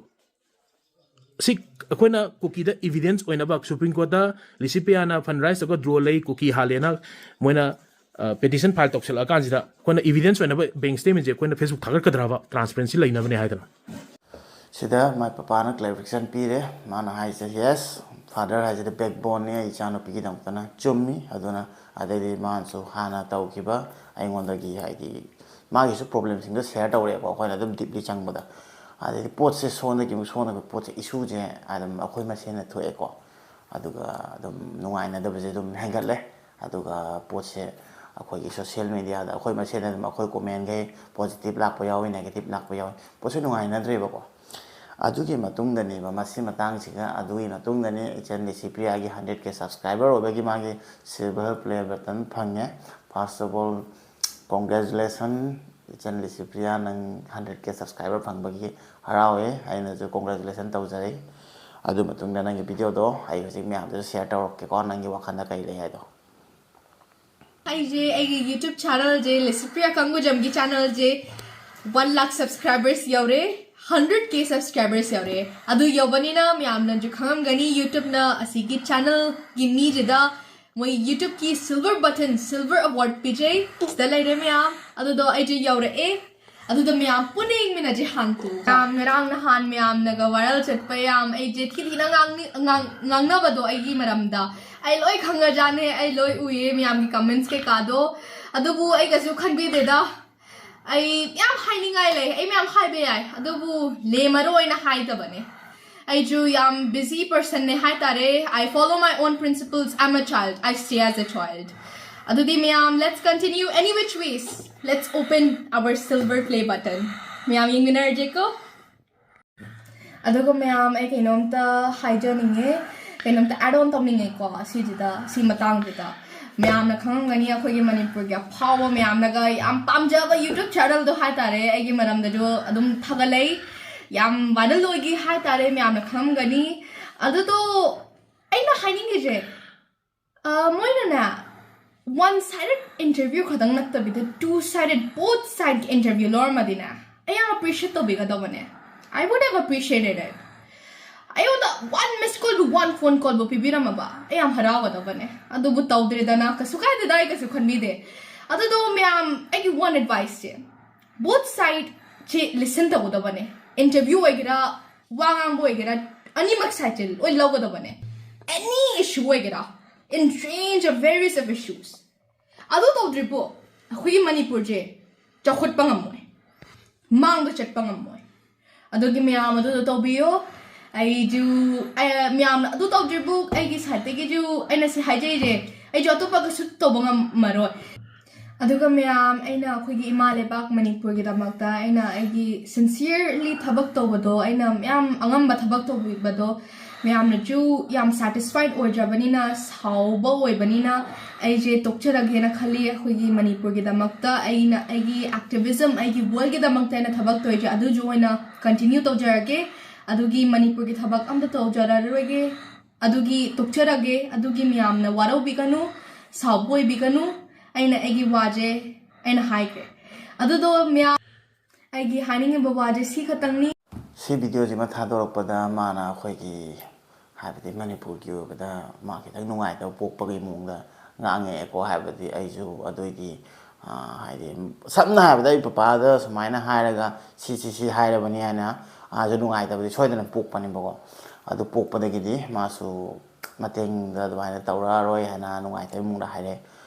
ꯁꯤ ꯑꯩꯈꯣꯏꯅ ꯀꯨꯀꯤꯗ evidence ꯑꯣꯏꯅꯕ, Supreme Courtꯇ ꯂꯤꯁꯤꯄꯤꯌꯥꯅ fundraise ꯇꯧꯔꯒ drone ꯂꯩ, ꯀꯨꯀꯤ ꯍꯥꯠꯂꯦꯅ ꯃꯣꯏꯅ, ꯑ, petition file ꯇꯧꯁꯜꯂꯛꯑꯀꯥꯟꯁꯤꯗ, ꯑꯩꯈꯣꯏꯅ evidence ꯑꯣꯏꯅꯕ bank statementꯁꯦ ꯑꯩꯈꯣꯏꯅ Facebook ꯊꯥꯒꯠꯀꯗ꯭ꯔꯕ, transparency ꯂꯩꯅꯕꯅꯦ ꯍꯥꯏꯗꯅ? ꯁꯤꯗ ꯃꯥꯏ ꯄꯄꯥꯅ clarification ꯄꯤꯔꯦ꯫ ꯃꯥꯅ ꯍꯥꯏꯁꯦ, "Yes, father ꯍꯥꯏꯁꯤꯗꯤ backboneꯅꯤ ꯑꯩ ꯏꯆꯥꯅꯨꯄꯤꯒꯤꯗꯃꯛꯇꯅ"꯫ ꯆꯨꯝꯃꯤ꯫ ꯑꯗꯨꯅ ꯑꯗꯩꯗꯤ ꯃꯥꯅꯁꯨ ꯍꯥꯟꯅ ꯇꯧꯈꯤꯕ ꯑꯩꯉꯣꯟꯗꯒꯤ, ꯍꯥꯏꯗꯤ, ꯃꯥꯒꯤꯁꯨ ꯄ꯭ꯔꯣꯕ꯭ꯂꯦꯝꯁꯤꯡꯗꯣ ꯁꯤꯌꯔ ꯇꯧꯔꯛꯑꯦꯕ, ꯑꯩꯈꯣꯏꯅ ꯑꯗꯨꯝ ꯗꯤꯞꯂꯤ ꯆꯪꯕꯗ꯫ ꯑꯗꯩꯗꯤ ꯄꯣꯠꯁꯦ ꯁꯣꯝꯗꯒꯤ ꯑꯃꯨꯛ ꯁꯣꯝꯗꯒꯤ ꯄꯣꯠꯁꯦ, ꯏꯁꯨꯁꯦ ꯑꯗꯨꯝ ꯑꯩꯈꯣꯏ ꯃꯁꯦꯟꯅ ꯊꯣꯛꯑꯦꯀꯣ꯫ ꯑꯗꯨꯒ ꯑꯗꯨꯝ ꯅꯨꯡꯉꯥꯏꯅꯗꯕꯁꯦ ꯑꯗꯨꯝ ꯍꯦꯟꯒꯠꯂꯦ꯫ ꯑꯗꯨꯒ ꯄꯣꯠꯁꯦ ꯑꯩꯈꯣꯏꯒꯤ ꯁꯣꯁꯤꯌꯦꯜ ꯃꯦꯗꯤꯌꯥꯗ ꯑꯩꯈꯣꯏ ꯃꯁꯦꯟ ꯑꯗꯨꯝ ꯑꯩꯈꯣꯏ ꯀꯣꯃꯦꯟꯈꯩ ꯄꯣꯖꯤꯇꯤꯚ ꯂꯥꯛꯄ ꯌꯥꯎꯏ, ꯅꯦꯒꯦꯇꯤꯚ ꯂꯥꯛꯄ ꯌꯥꯎꯏ, ꯄꯣꯠꯁꯦ ꯅꯨꯡꯉꯥꯏꯅꯗ꯭ꯔꯦꯕꯀꯣ꯫ ꯑꯗꯨꯒꯤ ꯃꯇꯨꯡꯗꯅꯦꯕ, ꯃꯁꯤ ꯃꯇꯥꯡꯁꯤꯒ, ꯑꯗꯨꯒꯤ ꯃꯇꯨꯡꯗꯅꯦ ꯏꯆꯟ ꯂꯤꯁꯤꯄ꯭ꯔꯤꯌꯥꯒꯤ ꯍꯟꯗ꯭ꯔꯦꯠ ꯀꯦ ꯁꯕꯁꯀ꯭ꯔꯥꯏꯕꯔ ꯑꯣꯏꯕꯒꯤ ꯃꯥꯒꯤ ꯁꯤꯜꯚꯔ ꯄ꯭ꯂꯦ ꯕꯇꯟ ꯐꯪꯉꯦ꯫ First of all, congratulation, ꯏꯆꯟ ꯂꯤꯁꯤꯄ꯭ꯔꯤꯌꯥ, ꯅꯪ ꯍꯟꯗ꯭ꯔꯦꯠ ꯀꯦ ꯁꯕꯁꯀ꯭ꯔꯥꯏꯕꯔ ꯐꯪꯕꯒꯤ ꯍꯔꯥꯎꯋꯦ꯫ ꯑꯩꯅꯁꯨ ꯀꯣꯡꯒ꯭ꯔꯦꯆꯨꯂꯦꯁꯟ ꯇꯧꯖꯔꯤ꯫ ꯑꯗꯨ ꯃꯇꯨꯡꯗ ꯅꯪꯒꯤ ꯚꯤꯗꯤꯑꯣꯗꯣ ꯑꯩ ꯍꯧꯖꯤꯛ ꯃꯌꯥꯝꯗꯁꯨ ꯁꯤꯌꯔ ꯇꯧꯔꯛꯀꯦꯀꯣ, ꯅꯪꯒꯤ ꯋꯥꯈꯜꯗ ꯀꯩ ꯂꯩ ꯍꯥꯏꯗꯣ꯫ ꯑꯩꯁꯦ ꯑꯩꯒꯤ YouTube ꯆꯦꯅꯦꯜꯁꯦ, ꯂꯤꯁꯤꯄ꯭ꯔꯤꯌꯥ ꯀꯪꯒꯨꯖꯝꯒꯤ ꯆꯦꯅꯦꯜꯁꯦ ꯋꯥꯟ ꯂꯥꯈ ꯁꯕꯁꯀ꯭ꯔꯥꯏꯕꯔꯁ ꯌꯧꯔꯦ, ꯍꯟꯗ꯭ꯔꯦꯠ ꯀꯦ ꯁꯕꯁꯀ꯭ꯔꯥꯏꯕꯔꯁ ꯌꯧꯔꯦ꯫ ꯑꯗꯨ ꯌꯧꯕꯅꯤꯅ ꯃꯌꯥꯝꯅꯁꯨ ꯈꯪꯉꯝꯒꯅꯤ, YouTubeꯅ ꯑꯁꯤꯒꯤ ꯆꯦꯅꯦꯜꯒꯤ ꯃꯤꯁꯤꯗ ꯃꯣꯏ YouTubeꯀꯤ ꯁꯤꯜꯚꯔ ꯕꯇꯟ, ꯁꯤꯜꯚꯔ ꯑꯦꯋꯥꯔꯗ ꯄꯤꯖꯩ꯫ ꯁꯤꯗ ꯂꯩꯔꯦ ꯃꯌꯥꯝ꯫ ꯑꯗꯨꯗꯣ ꯑꯩꯁꯦ ꯌꯧꯔꯛꯑꯦ꯫ ꯑꯗꯨꯗ ꯃꯌꯥꯝ ꯄꯨꯟꯅ ꯌꯦꯡꯃꯤꯟꯅꯁꯦ ꯍꯥꯡꯇꯣꯛꯑꯒ꯫ ꯃꯌꯥꯝ ꯉꯔꯥꯡ ꯅꯍꯥꯟ ꯃꯌꯥꯝꯅꯒ ꯋꯥꯏꯔꯦꯜ ꯆꯠꯄ ꯌꯥꯝ ꯑꯩꯁꯦ ꯊꯤ ꯊꯤꯅ ꯉꯥꯡꯅꯤ-, ꯉꯥꯡ-, ꯉꯥꯡꯅꯕꯗꯣ ꯑꯩꯒꯤ ꯃꯔꯝꯗ꯫ ꯑꯩ ꯂꯣꯏ ꯈꯪꯉꯖꯥꯠꯅꯦ, ꯑꯩ ꯂꯣꯏ ꯎꯏꯌꯦ ꯃꯌꯥꯝꯒꯤ ꯀꯃꯦꯟꯠꯁ ꯀꯩꯀꯥꯗꯣ꯫ ꯑꯗꯨꯕꯨ ꯑꯩ ꯀꯩꯁꯨ ꯈꯟꯕꯤꯗꯦꯗ꯫ ꯑꯩ ꯌꯥꯝ ꯍꯥꯏꯅꯤꯡꯉꯥꯏ ꯂꯩ, ꯑꯩ ꯃꯌꯥꯝ ꯍꯥꯏꯕ ꯌꯥꯏ, ꯑꯗꯨꯕꯨ ꯂꯦꯝꯃꯔꯣꯏꯅ ꯍꯥꯏꯗꯕꯅꯦ꯫ ꯑꯩꯁꯨ ꯌꯥꯝ ꯕꯤꯖꯤ ꯄꯔꯁꯟꯅꯦ ꯍꯥꯏꯇꯥꯔꯦ꯫ I follow my own principles, I'm a child, I stay as a child. ꯑꯗꯨꯗꯤ ꯃꯌꯥꯝ, let's continue any which ways, let's open our silver play button. ꯃꯌꯥꯝ ꯌꯦꯡꯃꯤꯟꯅꯔꯁꯦꯀꯣ꯫ ꯑꯗꯨꯒ ꯃꯌꯥꯝ, ꯑꯩ ꯀꯩꯅꯣꯝꯇ ꯍꯥꯏꯖꯅꯤꯡꯉꯦ, ꯀꯩꯅꯣꯝꯇ add on ꯇꯧꯅꯤꯡꯉꯦꯀꯣ ꯁꯤꯁꯤꯗ, ꯁꯤ ꯃꯇꯥꯡꯁꯤꯗ꯫ ꯃꯌꯥꯝꯅ ꯈꯪꯉꯝꯒꯅꯤ, ꯑꯩꯈꯣꯏꯒꯤ ꯃꯅꯤꯄꯨꯔꯒꯤ ꯑꯐꯥꯎꯕ, ꯃꯌꯥꯝꯅꯒ ꯌꯥꯝ ꯄꯥꯝꯖꯕ YouTube ꯆꯦꯅꯦꯜꯗꯣ ꯍꯥꯏꯇꯥꯔꯦ, ꯑꯩꯒꯤ ꯃꯔꯝꯗꯁꯨ ꯑꯗꯨꯝ ꯊꯥꯒꯠꯂꯛꯏ, ꯌꯥꯝ ꯋꯥꯏꯔꯦꯜ ꯑꯣꯏꯈꯤ ꯍꯥꯏꯇꯥꯔꯦ, ꯃꯌꯥꯝꯅ ꯈꯪꯉꯝꯒꯅꯤ꯫ ꯑꯗꯨꯗꯣ ꯑꯩꯅ ꯍꯥꯏꯅꯤꯡꯉꯤꯁꯦ, ꯑ, ꯃꯣꯏꯅꯅꯦ, one sided interview ꯈꯛꯇꯪ ꯅꯠꯇꯕꯤꯗ two sided, both side interview ꯂꯧꯔꯝꯃꯗꯤꯅꯦ, ꯑꯩ ꯌꯥꯝ appreciate ꯇꯧꯕꯤꯒꯗꯧꯕꯅꯦ꯫ I would have appreciated it. ꯑꯩꯉꯣꯟꯗ one miss callꯕꯨ, one phone callꯕꯨ ꯄꯤꯕꯤꯔꯝꯃꯕ ꯑꯩ ꯌꯥꯝ ꯍꯔꯥꯎꯒꯗꯕꯅꯦ꯫ ꯑꯗꯨꯕꯨ ꯇꯧꯗ꯭ꯔꯦꯗꯅ, ꯀꯩꯁꯨ ꯀꯥꯏꯗꯦꯗ, ꯑꯩ ꯀꯩꯁꯨ ꯈꯟꯕꯤꯗꯦ꯫ ꯑꯗꯨꯗꯣ ꯃꯌꯥꯝ, ꯑꯩꯒꯤ one adviceꯁꯦ, both sideꯁꯦ listen ꯇꯧꯒꯗꯕꯅꯦ꯫ Interview ꯑꯣꯏꯒꯦꯔꯥ, ꯋꯥ ꯉꯥꯡꯕ ꯑꯣꯏꯒꯦꯔꯥ, ꯑꯅꯤꯃꯛ sideꯁꯦ ꯂꯣꯏ ꯂꯧꯒꯗꯕꯅꯦ꯫ Any issue ꯑꯣꯏꯒꯦꯔꯥ, in range of various of issues. ꯑꯗꯨ ꯇꯧꯗ꯭ꯔꯤꯕꯣ ꯑꯩꯈꯣꯏꯒꯤ ꯃꯅꯤꯄꯨꯔꯁꯦ ꯆꯥꯎꯈꯠꯄ ꯉꯝꯃꯣꯏ, ꯃꯥꯡꯗ ꯆꯠꯄ ꯉꯝꯃꯣꯏ꯫ ꯑꯗꯨꯒꯤ ꯃꯌꯥꯝ ꯑꯗꯨꯗꯣ ꯇꯧꯕꯤꯌꯣ꯫ ꯑꯩꯁꯨ ꯑꯩ- ꯃꯌꯥꯝꯅ ꯑꯗꯨ ꯇꯧꯗ꯭ꯔꯤꯕꯨ ꯑꯩꯒꯤ ꯁꯥꯏꯠꯇꯒꯤꯁꯨ ꯑꯩꯅ ꯁꯤ ꯍꯥꯏꯖꯔꯤꯁꯦ, ꯑꯩꯁꯨ ꯑꯇꯣꯞꯄ ꯀꯩꯁꯨ ꯇꯧꯕ ꯉꯝꯃꯔꯣꯏ꯫ ꯑꯗꯨꯒ ꯃꯌꯥꯝ, ꯑꯩꯅ ꯑꯩꯈꯣꯏꯒꯤ ꯏꯃꯥ ꯂꯩꯕꯥꯛ ꯃꯅꯤꯄꯨꯔꯒꯤꯗꯃꯛꯇ ꯑꯩꯅ ꯑꯩꯒꯤ sincerely ꯊꯕꯛ ꯇꯧꯕꯗꯣ, ꯑꯩꯅ ꯃꯌꯥꯝ ꯑꯉꯝꯕ ꯊꯕꯛ ꯇꯧꯕꯤꯕꯗꯣ ꯃꯌꯥꯝꯅꯁꯨ ꯌꯥꯝ satisfied ꯑꯣꯏꯗ꯭ꯔꯕꯅꯤꯅ, ꯁꯥꯎꯕ ꯑꯣꯏꯕꯅꯤꯅ, ꯑꯩꯁꯦ ꯇꯣꯛꯆꯔꯒꯦꯅ ꯈꯜꯂꯤ꯫ ꯑꯩꯈꯣꯏꯒꯤ ꯃꯅꯤꯄꯨꯔꯒꯤꯗꯃꯛꯇ ꯑꯩꯅ ꯑꯩꯒꯤ activism, ꯑꯩꯒꯤ worldꯒꯤꯗꯃꯛꯇ ꯑꯩꯅ ꯊꯕꯛ ꯇꯧꯔꯤꯁꯦ ꯑꯗꯨꯁꯨ ꯑꯣꯏꯅ continue ꯇꯧꯖꯔꯒꯦ꯫ ꯑꯗꯨꯒꯤ ꯃꯅꯤꯄꯨꯔꯒꯤ ꯊꯕꯛ ꯑꯝꯇ ꯇꯧꯖꯔꯔꯣꯏꯒꯦ꯫ ꯑꯗꯨꯒꯤ ꯇꯣꯛꯆꯔꯒꯦ꯫ ꯑꯗꯨꯒꯤ ꯃꯌꯥꯝꯅ ꯋꯥꯔꯧꯕꯤꯒꯅꯨ, ꯁꯥꯎꯕ ꯑꯣꯏꯕꯤꯒꯅꯨ꯫ ꯑꯩꯅ ꯑꯩꯒꯤ ꯋꯥꯁꯦ ꯑꯩꯅ ꯍꯥꯏꯈ꯭ꯔꯦ꯫ ꯑꯗꯨꯗꯣ ꯃꯌꯥꯝ, ꯑꯩꯒꯤ ꯍꯥꯏꯅꯤꯡꯉꯤꯕ ꯋꯥꯁꯦ ꯁꯤ ꯈꯛꯇꯪꯅꯤ꯫ ꯁꯤ ꯚꯤꯗꯤꯑꯣꯁꯤꯃ ꯊꯥꯗꯣꯔꯛꯄꯗ ꯃꯥꯅ ꯑꯩꯈꯣꯏꯒꯤ, ꯍꯥꯏꯕꯗꯤ ꯃꯅꯤꯄꯨꯔꯒꯤ ꯑꯣꯏꯕꯗ ꯃꯥ ꯈꯤꯇꯪ ꯅꯨꯡꯉꯥꯏꯇꯕ ꯄꯣꯛꯄꯒꯤ ꯃꯑꯣꯡꯗ ꯉꯥꯡꯉꯛꯑꯦꯀꯣ꯫ ꯍꯥꯏꯕꯗꯤ ꯑꯩꯁꯨ ꯑꯗꯨꯏꯗꯤ, ꯑꯥ, ꯍꯥꯏꯗꯤ ꯁꯝꯅ ꯍꯥꯏꯔꯕꯗ ꯑꯩ ꯄꯄꯥꯗ ꯁꯨꯃꯥꯏꯅ ꯍꯥꯏꯔꯒ ꯁꯤ ꯁꯤ ꯁꯤ ꯍꯥꯏꯔꯕꯅꯤ ꯍꯥꯏꯅ ꯃꯥꯁꯨ ꯅꯨꯡꯉꯥꯏꯇꯕꯗꯤ ꯁꯣꯏꯗꯅ ꯄꯣꯛꯄꯅꯦꯕꯀꯣ꯫ ꯑꯗꯨ ꯄꯣꯛꯄꯗꯒꯤꯗꯤ ꯃꯥꯁꯨ ꯃꯇꯦꯡꯗ ꯑꯗꯨꯃꯥꯏꯅ ꯇꯧꯔꯛꯑꯔꯣꯏ ꯍꯥꯏꯅ ꯅꯨꯡꯉꯥꯏꯇꯕ ꯃꯑꯣꯡꯗ ꯍꯥꯏꯔꯛꯑꯦ꯫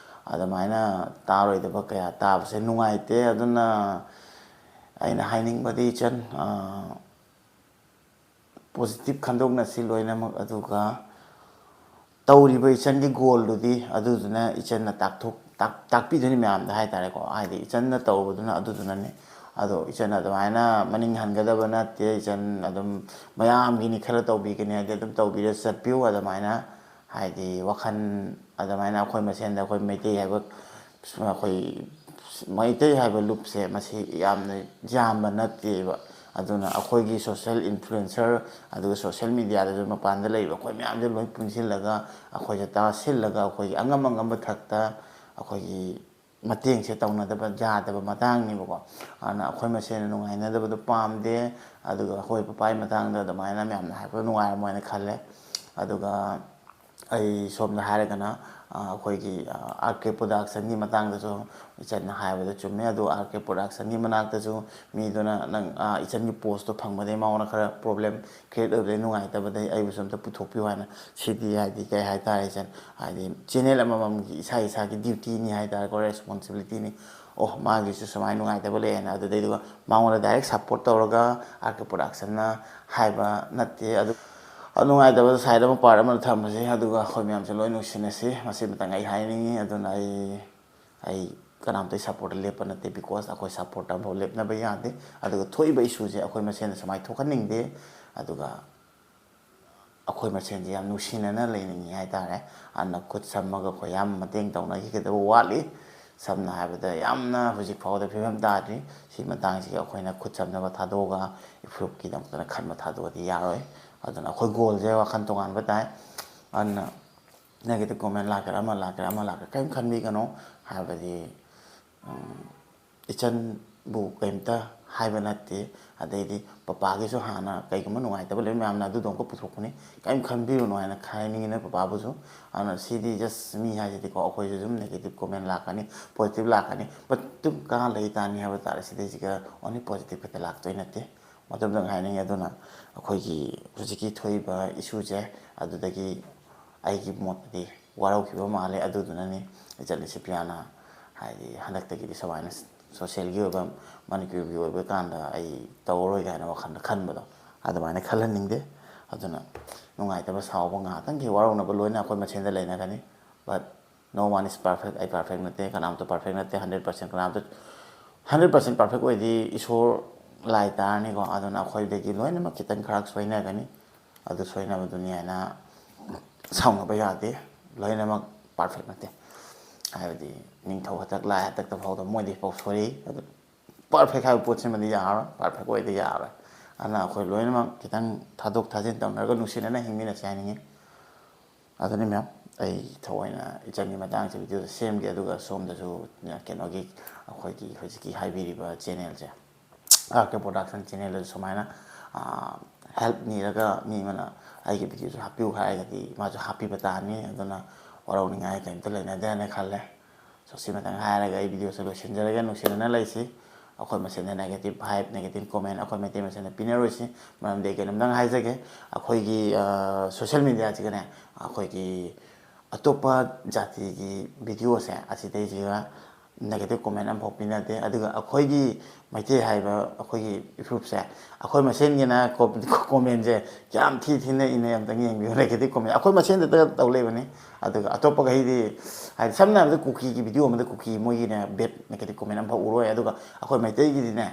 ꯑꯗꯨꯃꯥꯏꯅ ꯇꯥꯔꯣꯏꯗꯕ ꯀꯌꯥ ꯇꯥꯕꯁꯦ ꯅꯨꯡꯉꯥꯏꯇꯦ꯫ ꯑꯗꯨꯅ ꯑꯩꯅ ꯍꯥꯏꯅꯤꯡꯕꯗꯤ ꯏꯆꯟ, ꯑꯥ, positive ꯈꯟꯗꯣꯛꯅꯁꯤ ꯂꯣꯏꯅꯃꯛ꯫ ꯑꯗꯨꯒ ꯇꯧꯔꯤꯕ ꯏꯆꯟꯒꯤ goalꯗꯨꯗꯤ ꯑꯗꯨꯗꯨꯅ ꯏꯆꯟꯅ ꯇꯥꯛꯊꯣꯛ-, ꯇꯥꯛ-, ꯇꯥꯛꯄꯤꯗꯣꯏꯅꯤ ꯃꯌꯥꯝꯗ ꯍꯥꯏꯇꯥꯔꯦꯀꯣ꯫ ꯍꯥꯏꯗꯤ ꯏꯆꯟꯅ ꯇꯧꯔꯨꯕꯗꯨꯅ ꯑꯗꯨꯗꯨꯅꯅꯦ꯫ ꯑꯗꯣ ꯏꯆꯟ ꯑꯗꯨꯃꯥꯏꯅ ꯃꯅꯤꯡ ꯍꯟꯒꯗꯕ ꯅꯠꯇꯦ꯫ ꯏꯆꯟ ꯑꯗꯨꯝ ꯃꯌꯥꯝꯒꯤꯅꯤ ꯈꯔ ꯇꯧꯕꯤꯒꯅꯤ ꯍꯥꯏꯗꯤ ꯑꯗꯨꯝ ꯇꯧꯕꯤꯔ ꯆꯠꯄꯤꯌꯨ꯫ ꯑꯗꯨꯃꯥꯏꯅ ꯍꯥꯏꯗꯤ ꯋꯥꯈꯜ ꯑꯗꯨꯃꯥꯏꯅ ꯑꯩꯈꯣꯏ ꯃꯁꯦꯟꯗ ꯑꯩꯈꯣꯏ ꯃꯩꯇꯩ ꯍꯥꯏꯕ, ꯑꯩꯈꯣꯏ ꯃꯩꯇꯩ ꯍꯥꯏꯕ ꯂꯨꯞꯁꯦ ꯃꯁꯤ ꯌꯥꯝꯅ ꯌꯥꯝꯕ ꯅꯠꯇꯦꯕ꯫ ꯑꯗꯨꯅ ꯑꯩꯈꯣꯏꯒꯤ social influencer, ꯑꯗꯨꯒ social mediaꯗꯁꯨ ꯃꯄꯥꯟꯗ ꯂꯩꯔꯤꯕ ꯑꯩꯈꯣꯏ ꯃꯌꯥꯝꯁꯦ ꯂꯣꯏ ꯄꯨꯟꯁꯤꯜꯂꯒ ꯑꯩꯈꯣꯏꯁꯦ ꯇꯥꯁꯤꯜꯂꯒ ꯑꯩꯈꯣꯏꯒꯤ ꯑꯉꯝ ꯑꯉꯝꯕ ꯊꯛꯇ ꯑꯩꯈꯣꯏꯒꯤ ꯃꯇꯦꯡꯁꯦ ꯇꯧꯅꯗꯕ ꯌꯥꯗꯕ ꯃꯇꯥꯡꯅꯦꯕꯀꯣ꯫ ꯑꯗꯨꯅ ꯑꯩꯈꯣꯏ ꯃꯁꯦꯟ ꯅꯨꯡꯉꯥꯏꯅꯗꯕꯗꯣ ꯄꯥꯝꯗꯦ꯫ ꯑꯗꯨꯒ ꯑꯩꯈꯣꯏ ꯄꯄꯥꯏ ꯃꯇꯥꯡꯗ ꯑꯗꯨꯃꯥꯏꯅ ꯃꯌꯥꯝꯅ ꯍꯥꯏꯔꯛꯄꯗ ꯅꯨꯡꯉꯥꯏꯔꯝꯃꯣꯏꯅ ꯈꯜꯂꯦ꯫ ꯑꯗꯨꯒ ꯑꯩ ꯁꯣꯝꯗ ꯍꯥꯏꯔꯒꯅ ꯑꯩꯈꯣꯏꯒꯤ ꯑꯥꯔ ꯀꯦ ꯄ꯭ꯔꯣꯗꯛꯁꯟꯒꯤ ꯃꯇꯥꯡꯗꯁꯨ ꯏꯆꯟꯅ ꯍꯥꯏꯕꯗꯣ ꯆꯨꯝꯃꯦ꯫ ꯑꯗꯨ ꯑꯥꯔ ꯀꯦ ꯄ꯭ꯔꯣꯗꯛꯁꯟꯒꯤ ꯃꯅꯥꯛꯇꯁꯨ ꯃꯤꯗꯨꯅ ꯅꯪ ꯏꯆꯟꯒꯤ ꯄꯣꯁꯇꯣ ꯐꯪꯕꯗꯒꯤ ꯃꯉꯣꯟꯗ ꯈꯔ ꯄ꯭ꯔꯣꯕ꯭ꯂꯦꯝ ꯀ꯭ꯔꯤꯌꯦꯠ ꯑꯣꯏꯕꯗꯒꯤ, ꯅꯨꯡꯉꯥꯏꯇꯕꯗꯒꯤ ꯑꯩꯕꯨꯁꯨ ꯑꯝꯇ ꯄꯨꯊꯣꯛꯄꯤꯌꯨ ꯍꯥꯏꯅ꯫ ꯁꯤꯗꯤ ꯍꯥꯏꯗꯤ ꯀꯩ ꯍꯥꯏꯇꯥꯔꯦ ꯏꯆꯟ, ꯍꯥꯏꯗꯤ ꯆꯦꯅꯦꯜ ꯑꯃꯃꯝꯒꯤ ꯏꯁꯥ ꯏꯁꯥꯒꯤ ꯗ꯭ꯌꯨꯇꯤꯅꯤ ꯍꯥꯏꯇꯥꯔꯦꯀꯣ, ꯔꯦꯁꯄꯣꯟꯁꯤꯕꯤꯂꯤꯇꯤꯅꯤ꯫ ꯑꯣ, ꯃꯥꯒꯤꯁꯨ ꯁꯨꯃꯥꯏꯅ ꯅꯨꯡꯉꯥꯏꯇꯕ ꯂꯩꯌꯦꯅ꯫ ꯑꯗꯨꯗꯩꯗꯨꯒ ꯃꯉꯣꯟꯗ ꯗꯥꯏꯔꯦꯛ ꯁꯞꯄꯣꯔꯠ ꯇꯧꯔꯒ ꯑꯥꯔ ꯀꯦ ꯄ꯭ꯔꯣꯗꯛꯁꯟꯅ ꯍꯥꯏꯕ ꯅꯠꯇꯦ꯫ ꯑꯗꯨ ꯅꯨꯡꯉꯥꯏꯇꯕꯗꯣ ꯁꯥꯏꯠ ꯑꯃ, ꯄꯥꯔꯠ ꯑꯃꯗ ꯊꯝꯃꯁꯤ, ꯑꯗꯨꯒ ꯑꯩꯈꯣꯏ ꯃꯌꯥꯝꯁꯦ ꯂꯣꯏ ꯅꯨꯡꯁꯤꯅꯁꯤ꯫ ꯃꯁꯤꯃꯇꯪ ꯑꯩ ꯍꯥꯏꯅꯤꯡꯉꯤ꯫ ꯑꯗꯨꯅ ꯑꯩ ꯑꯩ ꯀꯅꯥꯝꯇꯒꯤ ꯁꯞꯄꯣꯔꯠꯇ ꯂꯦꯞꯄ ꯅꯠꯇꯦ, ꯕꯤꯀꯣꯁ ꯑꯩꯈꯣꯏ ꯁꯞꯄꯣꯔꯠꯇ ꯑꯃꯐꯥꯎ ꯂꯦꯞꯅꯕ ꯌꯥꯗꯦ꯫ ꯑꯗꯨꯒ ꯊꯣꯛꯏꯕ ꯏꯁꯨꯁꯦ ꯑꯩꯈꯣꯏ ꯃꯁꯦꯟꯗ ꯁꯨꯃꯥꯏꯅ ꯊꯣꯛꯍꯟꯅꯤꯡꯗꯦ꯫ ꯑꯗꯨꯒ ꯑꯩꯈꯣꯏ ꯃꯁꯦꯟꯁꯦ ꯌꯥꯝ ꯅꯨꯡꯁꯤꯅꯅ ꯂꯩꯅꯤꯡꯉꯤ ꯍꯥꯏꯇꯥꯔꯦ꯫ ꯑꯗꯨꯅ ꯈꯨꯠ ꯁꯝꯃꯒ ꯑꯩꯈꯣꯏ ꯌꯥꯝ ꯃꯇꯦꯡ ꯇꯧꯅꯈꯤꯒꯗꯕ ꯋꯥꯠꯂꯤ꯫ ꯁꯝꯅ ꯍꯥꯏꯔꯕꯗ, ꯌꯥꯝꯅ ꯍꯧꯖꯤꯛ ꯐꯥꯎꯕꯗ ꯐꯤꯕꯝ ꯇꯥꯗ꯭ꯔꯤ꯫ ꯁꯤ ꯃꯇꯥꯡꯁꯤꯒꯤ ꯑꯩꯈꯣꯏꯅ ꯈꯨꯠ ꯁꯝꯅꯕ ꯊꯥꯗꯣꯛꯑꯒ ꯏꯄ꯭ꯔꯨꯞꯀꯤꯗꯃꯛꯇꯅ ꯈꯟꯕ ꯊꯥꯗꯣꯛꯑꯗꯤ ꯌꯥꯔꯣꯏ꯫ ꯑꯗꯨꯅ ꯑꯩꯈꯣꯏ ꯒꯣꯜꯁꯦ ꯋꯥꯈꯜ ꯇꯣꯉꯥꯟꯕ ꯇꯥꯏ꯫ ꯑꯗꯨꯅ ꯅꯦꯒꯦꯇꯤꯚ ꯀꯣꯃꯦꯟ ꯂꯥꯛꯀꯦꯔꯥ, ꯑꯃ ꯂꯥꯛꯀꯦꯔꯥ, ꯑꯃ ꯂꯥꯛꯀꯦꯔꯥ, ꯀꯔꯤꯝ ꯈꯟꯕꯤꯒꯅꯣ꯫ ꯍꯥꯏꯕꯗꯤ, ꯎꯝ, ꯏꯆꯟꯕꯨ ꯀꯔꯤꯝꯇ ꯍꯥꯏꯕ ꯅꯠꯇꯦ꯫ ꯑꯗꯩꯗꯤ ꯄꯄꯥꯒꯤꯁꯨ ꯍꯥꯟꯅ ꯀꯩꯒꯨꯝꯕ ꯅꯨꯡꯉꯥꯏꯇꯕ ꯂꯩꯕ ꯃꯌꯥꯝꯅ ꯑꯗꯨꯗꯣ ꯑꯃꯨꯛꯀ ꯄꯨꯊꯣꯛꯄꯅꯤ, ꯀꯔꯤꯝ ꯈꯟꯕꯤꯔꯨꯅꯣ ꯍꯥꯏꯅ ꯍꯥꯏꯅꯤꯡꯉꯤ ꯅꯣꯏ ꯄꯄꯥꯕꯨꯁꯨ꯫ ꯑꯗꯨꯅ ꯁꯤꯗꯤ just ꯃꯤ ꯍꯥꯏꯁꯤꯗꯤꯀꯣ, ꯑꯩꯈꯣꯏꯁꯨ ꯑꯗꯨꯝ ꯅꯦꯒꯦꯇꯤꯚ ꯀꯣꯃꯦꯟ ꯂꯥꯛꯀꯅꯤ, ꯄꯣꯖꯤꯇꯤꯚ ꯂꯥꯛꯀꯅꯤ, ꯕꯠ ꯑꯗꯨꯝ ꯀꯥ ꯂꯩ ꯇꯥꯅꯤ ꯍꯥꯏꯕ ꯇꯥꯔꯦ꯫ ꯁꯤꯗꯩꯁꯤꯒ ꯑꯣꯟꯂꯤ ꯄꯣꯖꯤꯇꯤꯚ ꯈꯛꯇ ꯂꯥꯛꯇꯣꯏ ꯅꯠꯇꯦ꯫ ꯃꯗꯨꯝꯗꯪ ꯍꯥꯏꯅꯤꯡꯉꯤ꯫ ꯑꯗꯨꯅ ꯑꯩꯈꯣꯏꯒꯤ ꯍꯧꯖꯤꯛꯀꯤ ꯊꯣꯛꯏꯕ ꯏꯁꯨꯁꯦ, ꯑꯗꯨꯗꯒꯤ ꯑꯩꯒꯤ ꯃꯣꯠꯇꯗꯤ ꯋꯥꯔꯧꯈꯤꯕ ꯃꯥꯜꯂꯦ꯫ ꯑꯗꯨꯗꯨꯅꯅꯤ ꯏꯆꯟ ꯏꯁꯤꯄꯤꯌꯥꯅ ꯍꯥꯏꯗꯤ ꯍꯟꯗꯛꯇꯒꯤꯗꯤ ꯁꯨꯃꯥꯏꯅ ꯁꯣꯁꯦꯜꯒꯤ ꯑꯣꯏꯕ, ꯃꯅꯤꯄꯨꯔꯒꯤ ꯑꯣꯏꯕ ꯀꯥꯟꯗ ꯑꯩ ꯇꯧꯔꯔꯣꯏ ꯀꯥꯏꯅ ꯋꯥꯈꯜꯗ ꯈꯟꯕꯗꯣ, ꯑꯗꯨꯃꯥꯏꯅ ꯈꯜꯍꯟꯅꯤꯡꯗꯦ꯫ ꯑꯗꯨꯅ ꯅꯨꯡꯉꯥꯏꯇꯕ, ꯁꯥꯎꯕ, ꯉꯥꯏꯍꯥꯛꯇꯪꯒꯤ ꯋꯥꯔꯧꯅꯕ ꯂꯣꯏꯅ ꯑꯩꯈꯣꯏ ꯃꯁꯦꯟꯗ ꯂꯩꯅꯒꯅꯤ꯫ But no one is perfect꯫ ꯑꯩ ꯄꯔꯐꯦꯛ ꯅꯠꯇꯦ, ꯀꯅꯥꯝꯇ ꯄꯔꯐꯦꯛ ꯅꯠꯇꯦ꯫ ꯍꯟꯗ꯭ꯔꯦꯠ ꯄꯥꯔꯁꯦꯟ ꯀꯅꯥꯝꯇ, ꯍꯟꯗ꯭ꯔꯦꯠ ꯄꯥꯔꯁꯦꯟ ꯄꯔꯐꯦꯛ ꯑꯣꯏꯗꯤ ꯏꯁꯣꯔ ꯂꯥꯏ ꯇꯥꯔꯅꯤꯀꯣ꯫ ꯑꯗꯨꯅ ꯑꯩꯈꯣꯏꯗꯒꯤ ꯂꯣꯏꯅꯃꯛ ꯈꯤꯇꯪ ꯈꯔ ꯁꯣꯏꯅꯒꯅꯤ꯫ ꯑꯗꯨ ꯁꯣꯏꯅꯕꯗꯨꯅꯤ ꯍꯥꯏꯅ ꯁꯥꯎꯅꯕ ꯌꯥꯗꯦ꯫ ꯂꯣꯏꯅꯃꯛ ꯄꯔꯐꯦꯛ ꯅꯠꯇꯦ꯫ ꯍꯥꯏꯕꯗꯤ ꯅꯤꯡꯊꯧ ꯍꯥꯛꯇꯛ, ꯂꯥꯏ ꯍꯥꯛꯇꯛꯇ ꯐꯥꯎꯗ ꯃꯣꯏꯗꯤ ꯐꯥꯎ ꯁꯣꯏꯔꯤ꯫ ꯑꯗꯨ ꯄꯔꯐꯦꯛ ꯍꯥꯏꯕ ꯄꯣꯠꯁꯤꯃꯗꯤ ꯌꯥꯔꯔꯣꯏ, ꯄꯔꯐꯦꯛ ꯑꯣꯏꯗ ꯌꯥꯔꯔꯣꯏ꯫ ꯑꯗꯨꯅ ꯑꯩꯈꯣꯏ ꯂꯣꯏꯅꯃꯛ ꯈꯤꯇꯪ ꯊꯥꯗꯣꯛ ꯊꯥꯖꯤꯟ ꯇꯧꯅꯔꯒ ꯅꯨꯡꯁꯤꯅꯅ ꯍꯤꯡꯃꯤꯟꯅꯁꯦ ꯍꯥꯏꯅꯤꯡꯉꯤ꯫ ꯑꯗꯨꯅꯤ ꯃꯦꯝ, ꯑꯩ ꯊꯑꯣꯏꯅ ꯏꯆꯟꯒꯤ ꯃꯇꯥꯡꯁꯦ ꯚꯤꯗꯤꯑꯣꯗ ꯁꯦꯝꯒꯦ, ꯑꯗꯨꯒ ꯁꯣꯝꯗꯁꯨ ꯀꯩꯅꯣꯒꯤ, ꯑꯩꯈꯣꯏꯒꯤ ꯍꯧꯖꯤꯛꯀꯤ ꯍꯥꯏꯕꯤꯔꯤꯕ ꯆꯦꯅꯦꯜꯁꯦ, ꯑꯥꯔ ꯀꯦ ꯄ꯭ꯔꯣꯗꯛꯁꯟ ꯆꯦꯅꯦꯜꯗꯁꯨ ꯁꯨꯃꯥꯏꯅ ꯍꯦꯜꯞ ꯅꯤꯔꯒ ꯃꯤ ꯑꯃꯅ ꯑꯩꯒꯤ ꯚꯤꯗꯤꯑꯣꯁꯨ ꯍꯥꯞꯄꯤꯌꯨ ꯍꯥꯏꯔꯒꯗꯤ ꯃꯥꯁꯨ ꯍꯥꯞꯄꯤꯕ ꯇꯥꯔꯅꯤ꯫ ꯑꯗꯨꯅ ꯋꯥꯔꯧꯅꯤꯡꯉꯥꯏ ꯀꯩꯝꯇ ꯂꯩꯅꯗꯦ ꯍꯥꯏꯅ ꯈꯜꯂꯦ꯫ So ꯁꯤꯃꯇꯪ ꯍꯥꯏꯔꯒ ꯑꯩ videoꯁꯦ ꯂꯣꯏꯁꯤꯟꯖꯔꯒꯦ꯫ ꯅꯨꯡꯁꯤꯅꯅ ꯂꯩꯁꯤ꯫ ꯑꯩꯈꯣꯏ ꯃꯁꯦꯟꯗ negative vibe, negative comment ꯑꯩꯈꯣꯏ ꯃꯩꯇꯩ ꯃꯁꯦꯟꯗ ꯄꯤꯅꯔꯣꯏꯁꯤ꯫ ꯃꯔꯝꯗꯤ ꯑꯩ ꯀꯩꯅꯣꯝꯇꯪ ꯍꯥꯏꯖꯒꯦ꯫ ꯑꯩꯈꯣꯏꯒꯤ social mediaꯁꯤꯒꯅꯦ, ꯑꯩꯈꯣꯏꯒꯤ ꯑꯇꯣꯞꯄ ꯖꯥꯇꯤꯒꯤ videoꯁꯦ ꯑꯁꯤꯗꯩꯁꯤꯒ negative comment ꯑꯃꯐꯥꯎ ꯄꯤꯅꯗꯦ꯫ ꯑꯗꯨꯒ ꯑꯩꯈꯣꯏꯒꯤ ꯃꯩꯇꯩ ꯍꯥꯏꯕ ꯑꯩꯈꯣꯏꯒꯤ ꯏꯐꯨꯔꯨꯞꯁꯦ, ꯑꯩꯈꯣꯏ ꯃꯁꯦꯟꯒꯤꯅ commentꯁꯦ ꯌꯥꯝ ꯊꯤ ꯊꯤꯅ ꯏꯅꯩ꯫ ꯑꯝꯇꯪ ꯌꯦꯡꯕꯤꯌꯨ, negative comment ꯑꯩꯈꯣꯏ ꯃꯁꯦꯟꯗꯇ ꯇꯧ ꯂꯩꯕꯅꯤ꯫ ꯑꯗꯨꯒ ꯑꯇꯣꯞꯄꯈꯩꯗꯤ, ꯍꯥꯏꯗꯤ ꯁꯝꯅ ꯍꯥꯏꯔꯕꯗ ꯀꯨꯀꯤꯒꯤ video ꯑꯃꯗ ꯀꯨꯀꯤ ꯃꯣꯏꯒꯤꯅꯦ bad negative comment ꯑꯃꯐꯥꯎ ꯎꯔꯣꯏ꯫ ꯑꯗꯨꯒ ꯑꯩꯈꯣꯏ ꯃꯩꯇꯩꯒꯤꯗꯤꯅꯦ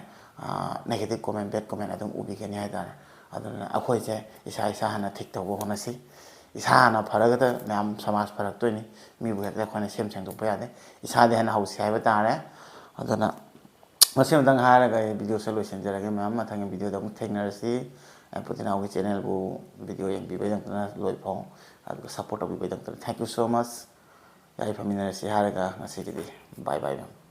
negative comment, bad comment ꯑꯗꯨꯝ ꯎꯕꯤꯒꯅꯤ ꯍꯥꯏꯇꯥꯔꯦ꯫ ꯑꯗꯨꯅ ꯑꯩꯈꯣꯏꯁꯦ ꯏꯁꯥ ꯏꯁꯥ ꯍꯥꯟꯅ ꯊꯤꯛ ꯇꯧꯕ ꯍꯣꯠꯅꯁꯤ꯫ ꯏꯁꯥ ꯍꯥꯟꯅ ꯐꯔꯒꯗ ꯃꯌꯥꯝ ꯁꯃꯥꯖ ꯐꯔꯛꯇꯣꯏꯅꯤ꯫ ꯃꯤꯕꯨ ꯍꯦꯛꯇ ꯑꯩꯈꯣꯏꯅ ꯁꯦꯝ ꯁꯦꯡꯗꯣꯛꯄ ꯌꯥꯗꯦ꯫ ꯏꯁꯥꯗꯤ ꯍꯥꯟꯅ ꯍꯧꯁꯤ ꯍꯥꯏꯕ ꯇꯥꯔꯦ꯫ ꯑꯗꯨꯅ ꯃꯁꯤꯃꯇꯪ ꯍꯥꯏꯔꯒ ꯑꯩ videoꯁꯦ ꯂꯣꯏꯁꯤꯟꯖꯔꯒꯦ꯫ ꯃꯌꯥꯝ ꯃꯊꯪꯒꯤ videoꯗ ꯑꯃꯨꯛ ꯊꯦꯡꯅꯔꯁꯤ꯫ ꯑꯩ ꯄꯨꯇꯤꯅꯥꯎꯒꯤ channelꯕꯨ video ꯌꯦꯡꯕꯤꯕꯒꯤꯗꯃꯛꯇꯅ ꯂꯣꯏꯐꯥꯎ, ꯑꯗꯨꯒ support ꯇꯧꯕꯤꯕꯒꯤꯗꯃꯛꯇꯅ thank you so much꯫ ꯌꯥꯔꯤ ꯐꯝꯃꯤꯟꯅꯔꯁꯤ ꯍꯥꯏꯔꯒ ꯉꯁꯤꯒꯤꯗꯤ bye bye ꯃꯌꯥꯝ꯫